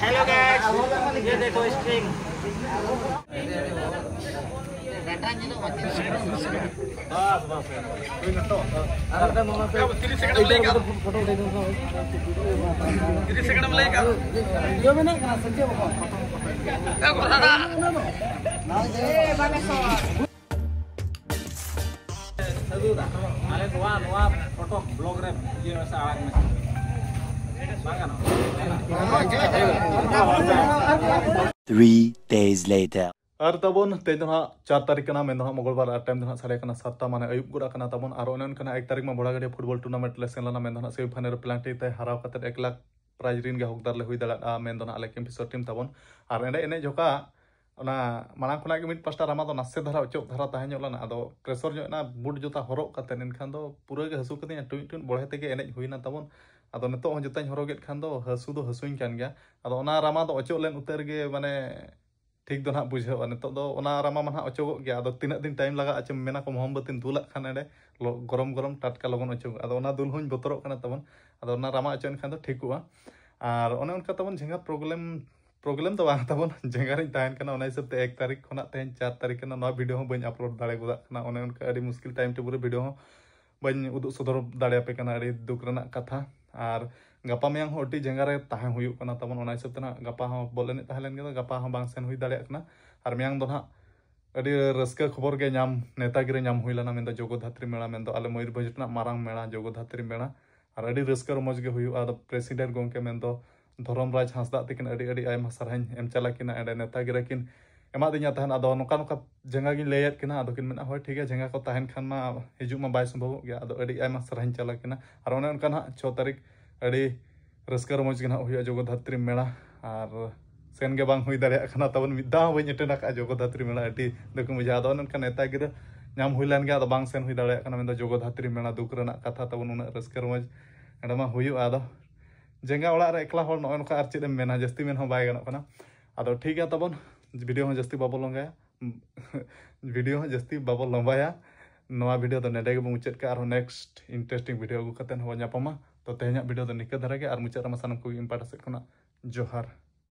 Hello guys, ये देखो string। ᱟᱞᱮ ᱱᱚᱣᱟ, ᱱᱚᱣᱟ ᱯᱷᱳᱴᱳ ᱵᱞᱚᱜ ᱨᱮ ᱤᱭᱟᱹ ᱢᱮᱥᱮ, ᱟᱲᱟᱜ ᱢᱮᱥᱮ᱾ ᱵᱟᱝ ᱜᱟᱱᱚᱜᱼᱟ᱾ Three days later. ᱟᱨ ᱛᱟᱵᱚᱱ ᱛᱮᱦᱮᱧ ᱫᱚ ᱱᱟᱦᱟᱜ ᱪᱟᱨ ᱛᱟᱹᱨᱤᱠᱷ ᱠᱟᱱᱟ, ᱢᱮᱱ ᱫᱚ ᱱᱟᱦᱟᱜ ᱢᱚᱝᱜᱚᱞ ᱵᱟᱨ, ᱟᱨ ᱴᱟᱭᱤᱢ ᱫᱚ ᱱᱟᱦᱟᱜ ᱥᱟᱰᱮ ᱠᱟᱱᱟ ᱥᱟᱛᱴᱟ, ᱢᱟᱱᱮ ᱟᱹᱭᱩᱵ ᱜᱚᱫ ᱟᱠᱟᱱᱟ ᱛᱟᱵᱚᱱ᱾ ᱟᱨ ᱚᱱᱮ ᱚᱱᱠᱟᱱᱟᱜ ᱮᱠ ᱛᱟᱹᱨᱤᱠᱷ ᱢᱟ ᱵᱷᱚᱲᱟ ᱜᱟᱹᱰᱤ ᱯᱷᱩᱴᱵᱚᱞ ᱴᱩᱨᱱᱟᱢᱮᱱᱴ ᱞᱮ ᱥᱮᱱ ᱞᱮᱱᱟ, ᱢᱮᱱ ᱫᱚ ᱱᱟᱦᱟᱜ ᱥᱮᱢᱤ ᱯᱷᱟᱭᱱᱟᱞ ᱨᱮ ᱯᱮᱱᱟᱞᱴᱤ ᱛᱮ ᱦᱟᱨᱟᱣ ᱠᱟᱛᱮ ᱮᱠ ᱞᱟᱠᱷ ᱯᱨᱟᱭᱤᱡᱽ ᱨᱮᱱ ᱜᱮ ᱦᱚᱠᱫᱟᱨ ᱞᱮ ᱦᱩᱭ ᱫᱟᱲᱮᱭᱟᱜᱼᱟ, ᱢᱮᱱ ᱫᱚ ᱱᱟᱦᱟᱜ ᱟᱞᱮ ᱠᱮᱢᱯᱤᱥᱚᱨ ᱴᱤᱢ ᱛᱟᱵᱚᱱ᱾ ᱟᱨ ᱮᱸᱰᱮ ᱮᱱᱮᱡ ᱡᱚᱠᱷᱟ ᱚᱱᱟ ᱢᱟᱲᱟᱝ ᱠᱷᱚᱱᱟᱜ ᱜᱮ ᱢᱤᱫ ᱯᱟᱥᱴᱟ ᱨᱟᱢᱟ ᱫᱚ ᱱᱟᱥᱮ ᱫᱷᱟᱨᱟ ᱚᱪᱚᱜ ᱫᱷᱟᱨᱟ ᱛᱟᱦᱮᱸ ᱧᱚᱜ ᱞᱮᱱᱟ, ᱟᱫᱚ ᱯᱨᱮᱥᱚᱨ ᱧᱚᱜ ᱮᱱᱟ ᱵᱩᱴ ᱡᱩᱛᱟ ᱦᱚᱨᱚᱜ ᱠᱟᱛᱮ, ᱮᱱᱠᱷᱟᱱ ᱫᱚ ᱯᱩᱨᱟᱹ ᱜᱮ ᱦᱟᱹᱥᱩ ᱠᱤᱫᱤᱧᱟ, ᱴᱩᱭ ᱴᱩᱭ ᱵᱚᱲᱦᱮ ᱛᱮᱜᱮ ᱮᱱᱮᱡ ᱦᱩᱭᱱᱟ ᱛᱟᱵᱚᱱ᱾ ᱟᱫᱚ ᱱᱤᱛᱚᱜ ᱦᱚᱸ ᱡᱩᱛᱟᱧ ᱦᱚᱨᱚᱜᱮᱫ ᱠᱷᱟᱱ ᱫᱚ ᱦᱟᱹᱥᱩ ᱫᱚ ᱦᱟᱹᱥᱩᱧ ᱠᱟᱱ ᱜᱮᱭᱟ᱾ ᱟᱫᱚ ᱚᱱᱟ ᱨᱟᱢᱟ ᱫᱚ ᱚᱪᱚᱜ ᱞᱮᱱ ᱩᱛᱟᱹᱨ ᱜᱮ, ᱢᱟᱱᱮ ᱴᱷᱤᱠ ᱫᱚ ᱱᱟᱦᱟᱜ ᱵᱩᱡᱷᱟᱹᱣᱟ᱾ ᱱᱤᱛᱚᱜ ᱫᱚ ᱚᱱᱟ ᱨᱟᱢᱟ ᱢᱟ ᱱᱟᱦᱟᱜ ᱚᱪᱚᱜᱚᱜ ᱜᱮᱭᱟ, ᱟᱫᱚ ᱛᱤᱱᱟᱹᱜ ᱫᱤᱱ ᱴᱟᱭᱤᱢ ᱞᱟᱜᱟᱜᱼᱟ ᱪᱮᱢ ᱢᱮᱱᱟ ᱠᱚ, ᱢᱚᱦᱚᱢᱵᱟᱹᱛᱤᱢ ᱫᱩᱞᱟᱜ ᱠᱷᱟᱱ ᱮᱸᱰᱮ ᱞᱚ-, ᱜᱚᱨᱚᱢ ᱜᱚᱨᱚᱢ ᱴᱟᱴᱠᱟ ᱞᱚᱜᱚᱱ ᱚᱪᱚᱜᱚᱜᱼᱟ᱾ ᱟᱫᱚ ᱚᱱᱟ ᱫᱩᱞ ᱦᱚᱸᱧ ᱵᱚᱛᱚᱨᱚᱜ ᱠᱟᱱᱟ ᱛᱟᱵᱚᱱ᱾ ᱟᱫᱚ ᱚᱱᱟ ᱨᱟᱢᱟ ᱚᱪᱚᱜ ᱮᱱ ᱠᱷᱟᱱ ᱫᱚ ᱴᱷᱤᱠᱚᱜᱼᱟ᱾ ᱟᱨ ᱚᱱᱮ ᱚᱱᱠᱟ ᱛᱟᱵᱚᱱ ᱡᱷᱮᱸᱜᱟ ᱯᱨᱚᱵᱞᱮᱢ, ᱯᱨᱚᱵᱞᱮᱢ ᱫᱚ ᱵᱟᱝ ᱛᱟᱵᱚᱱ, ᱡᱷᱮᱸᱜᱟ ᱨᱤᱧ ᱛᱟᱦᱮᱱ ᱠᱟᱱᱟ᱾ ᱚᱱᱟ ᱦᱤᱥᱟᱹᱵ ᱛᱮ ᱮᱠ ᱛᱟᱹᱨᱤᱠᱷ ᱠᱷᱚᱱᱟᱜ ᱛᱮᱦᱮᱧ ᱪᱟᱨ ᱛᱟᱹᱨᱤᱠᱷ ᱠᱟᱱᱟ, ᱱᱚᱣᱟ ᱵᱷᱤᱰᱤᱭᱳ ᱦᱚᱸ ᱵᱟᱹᱧ ᱟᱯᱞᱳᱰ ᱫᱟᱲᱮ ᱜᱚᱫᱟᱜ ᱠᱟᱱᱟ᱾ ᱚᱱᱮ ᱚᱱᱠᱟ ᱟᱹᱰᱤ ᱢᱩᱥᱠᱤᱞ ᱴᱟᱭᱤᱢ ᱴᱮᱵᱚᱞ ᱨᱮ ᱵᱷᱤᱰᱤᱭᱳ ᱦᱚᱸ ᱵᱟᱹᱧ ᱩᱫᱩᱜ ᱥᱚᱫᱚᱨ ᱫᱟᱲᱮᱭᱟᱯᱮ ᱠᱟᱱᱟ, ᱟᱹᱰᱤ ᱫᱩᱠ ᱨᱮᱱᱟᱜ ᱠᱟᱛᱷᱟ᱾ ᱟᱨ ᱜᱟᱯᱟ ᱢᱮᱭᱟᱝ ᱦᱚᱸ ᱟᱹᱰᱤ ᱡᱟᱸᱜᱟ ᱨᱮ ᱛᱟᱦᱮᱸ ᱦᱩᱭᱩᱜ ᱠᱟᱱᱟ ᱛᱟᱵᱚᱱ, ᱚᱱᱟ ᱦᱤᱥᱟᱹᱵ ᱛᱮ ᱱᱟᱜ ᱜᱟᱯᱟ ᱦᱚᱸ ᱵᱚᱞ ᱮᱱᱮᱡ ᱛᱟᱦᱮᱸ ᱞᱮᱱ ᱜᱮ, ᱜᱟᱯᱟ ᱦᱚᱸ ᱵᱟᱝ ᱥᱮᱱ ᱦᱩᱭ ᱫᱟᱲᱮᱭᱟᱜ ᱠᱟᱱᱟ᱾ ᱟᱨ ᱢᱮᱭᱟᱝ ᱫᱚ ᱱᱟᱜ ᱟᱹᱰᱤ ᱨᱟᱹᱥᱠᱟᱹ ᱠᱷᱚᱵᱚᱨ ᱜᱮ ᱧᱟᱢ, ᱱᱮᱛᱟᱜᱤᱨᱤ ᱧᱟᱢ ᱦᱩᱭ ᱞᱮᱱᱟ, ᱢᱮᱱᱫᱚ ᱡᱚᱜᱚᱫᱷᱟᱛᱨᱤ ᱢᱮᱞᱟ, ᱢᱮᱱᱫᱚ ᱟᱞᱮ ᱢᱚᱭᱩᱨᱵᱷᱚᱸᱡᱽ ᱨᱮᱱᱟᱜ ᱢᱟᱨᱟᱝ ᱢᱮᱞᱟ ᱡᱚᱜᱚᱫᱷᱟᱛᱨᱤ ᱢᱮᱞᱟ᱾ ᱟᱨ ᱟᱹᱰᱤ ᱨᱟᱹᱥᱠᱟᱹ ᱨᱚᱢᱚᱡᱽ ᱜᱮ ᱦᱩᱭᱩᱜᱼᱟ᱾ ᱟᱫᱚ ᱯᱨᱮᱥᱤᱰᱮᱱᱴ ᱜᱚᱢᱠᱮ ᱢᱮᱱᱫᱚ ᱫᱷᱚᱨᱚᱢ ᱨᱟᱡᱽ ᱦᱟᱸᱥᱫᱟᱜ ᱛᱟᱹᱠᱤᱱ ᱟᱹᱰᱤ ᱟᱹᱰᱤ ᱟᱭᱢᱟ ᱥᱟᱨᱦᱟᱣᱤᱧ ᱮᱢ ᱪᱟᱞᱟ ᱠᱤᱱᱟ᱾ ᱮᱸᱰᱮ ᱱᱮᱛᱟᱜᱤᱨᱤ ᱠᱤᱱ ᱮᱢᱟᱫᱤᱧᱟ ᱛᱟᱦᱮᱱ᱾ ᱟᱫᱚ ᱱᱚᱝᱠᱟ ᱱᱚᱝᱠᱟ ᱡᱟᱸᱜᱟ ᱜᱤᱧ ᱞᱟᱹᱭᱟᱫ ᱠᱤᱱᱟ, ᱟᱫᱚ ᱠᱤᱱ ᱢᱮᱱᱟ, "ᱦᱳᱭ ᱴᱷᱤᱠ ᱜᱮᱭᱟ, ᱡᱟᱸᱜᱟ ᱠᱚ ᱛᱟᱦᱮᱱ ᱠᱷᱟᱱ ᱢᱟ ᱦᱤᱡᱩᱜ ᱢᱟ ᱵᱟᱭ ᱥᱚᱢᱵᱷᱚᱵᱚᱜ ᱜᱮᱭᱟ᱾" ᱟᱫᱚ ᱟᱹᱰᱤ ᱟᱭᱢᱟ ᱥᱟᱨᱦᱟᱣᱤᱧ ᱪᱟᱞᱟ ᱠᱤᱱᱟ᱾ ᱟᱨ ᱚᱱᱮ ᱚᱱᱠᱟ ᱱᱟᱦᱟᱜ ᱪᱷᱚ ᱛᱟᱹᱨᱤᱠᱷ ᱟᱹᱰᱤ ᱨᱟᱹᱥᱠᱟᱹ ᱨᱚᱢᱚᱡᱽ ᱜᱮ ᱱᱟᱦᱟᱜ ᱦᱩᱭᱩᱜᱼᱟ ᱡᱚᱜᱚᱫᱷᱟᱛᱨᱤ ᱢᱮᱞᱟ᱾ ᱟᱨ ᱥᱮᱱ ᱜᱮ ᱵᱟᱝ ᱦᱩᱭ ᱫᱟᱲᱮᱭᱟᱜ ᱠᱟᱱᱟ ᱛᱟᱵᱚᱱ, ᱢᱤᱫ ᱫᱷᱟᱣ ᱦᱚᱸ ᱵᱟᱹᱧ ᱮᱴᱮᱱᱰ ᱟᱠᱟᱫᱼᱟ ᱡᱚᱜᱚᱫᱷᱟᱛᱨᱤ ᱢᱮᱞᱟ᱾ ᱟᱹᱰᱤ ᱫᱩᱠ ᱤᱧ ᱵᱩᱡᱷᱟᱹᱣᱟ᱾ ᱟᱫᱚ ᱚᱱᱮ ᱚᱱᱠᱟ ᱱᱮᱛᱟ ᱜᱤᱨᱟᱹ ᱧᱟᱢ ᱦᱩᱭ ᱞᱮᱱ ᱜᱮ, ᱟᱫᱚ ᱵᱟᱝ ᱥᱮᱱ ᱦᱩᱭ ᱫᱟᱲᱮᱭᱟᱜ ᱠᱟᱱᱟ᱾ ᱢᱮᱱᱫᱚ ᱡᱚᱜᱚᱫᱷᱟᱛᱨᱤ ᱢᱮᱞᱟ, ᱫᱩᱠ ᱨᱮᱱᱟᱜ ᱠᱟᱛᱷᱟ ᱛᱟᱵᱚᱱ, ᱩᱱᱟᱹᱜ ᱨᱟᱹᱥᱠᱟᱹ ᱨᱚᱢᱚᱡᱽ ᱚᱸᱰᱮ ᱢᱟ ᱦᱩᱭᱩᱜᱼᱟ᱾ ᱟᱫᱚ ᱡᱟᱸᱜᱟ ᱚᱲᱟᱜ ᱨᱮ ᱮᱠᱞᱟ ᱦᱚᱲ ᱱᱚᱜᱼᱚᱭ ᱱᱚᱝᱠᱟ, ᱟᱨ ᱪᱮᱫ ᱮᱢ ᱢᱮᱱᱟ, ᱡᱟᱹᱥᱛᱤ ᱢᱮᱱ ᱦᱚᱸ ᱵᱟᱭ ᱜᱟᱱᱚᱜ ᱠᱟᱱᱟ᱾ ᱟᱫᱚ ᱴᱷᱤᱠ ᱜᱮᱭᱟ ᱛᱟᱵᱚᱱ, ᱵᱷᱤᱰᱤᱭᱳ ᱦᱚᱸ ᱡᱟᱹᱥᱛᱤ ᱵᱟᱵᱚ ᱞᱚᱝᱜᱟᱭᱟ, ᱵᱷᱤᱰᱤᱭᱳ ᱦᱚᱸ ᱡᱟᱹᱥᱛᱤ ᱵᱟᱵᱚ ᱞᱚᱢᱵᱟᱭᱟ᱾ ᱱᱚᱣᱟ ᱵᱷᱤᱰᱤᱭᱳ ᱫᱚ ᱱᱮᱰᱮ ᱜᱮᱵᱚᱱ ᱢᱩᱪᱟᱹᱫ ᱠᱟᱜᱼᱟ᱾ ᱟᱨᱦᱚᱸ ᱱᱮᱠᱥᱴ ᱤᱱᱴᱟᱨᱮᱥᱴᱤᱝ ᱵᱷᱤᱰᱤᱭᱳ ᱟᱹᱜᱩ ᱠᱟᱛᱮ ᱦᱚᱸ ᱵᱚᱱ ᱧᱟᱯᱟᱢᱟ᱾ ᱛᱚ ᱛᱮᱦᱮᱧᱟᱜ ᱵᱷᱤᱰᱤᱭᱳ ᱫᱚ ᱱᱤᱠᱟᱹ ᱫᱷᱟᱨᱟ ᱜᱮ, ᱟᱨ ᱢᱩᱪᱟᱹᱫ ᱨᱮᱢᱟ ᱥᱟᱱᱟᱢ ᱠᱚᱜᱮ ᱤᱧ ᱯᱟᱦᱴᱟ ᱥᱮᱫ ᱠᱷᱚᱱᱟᱜ ᱡᱚᱦᱟᱨ᱾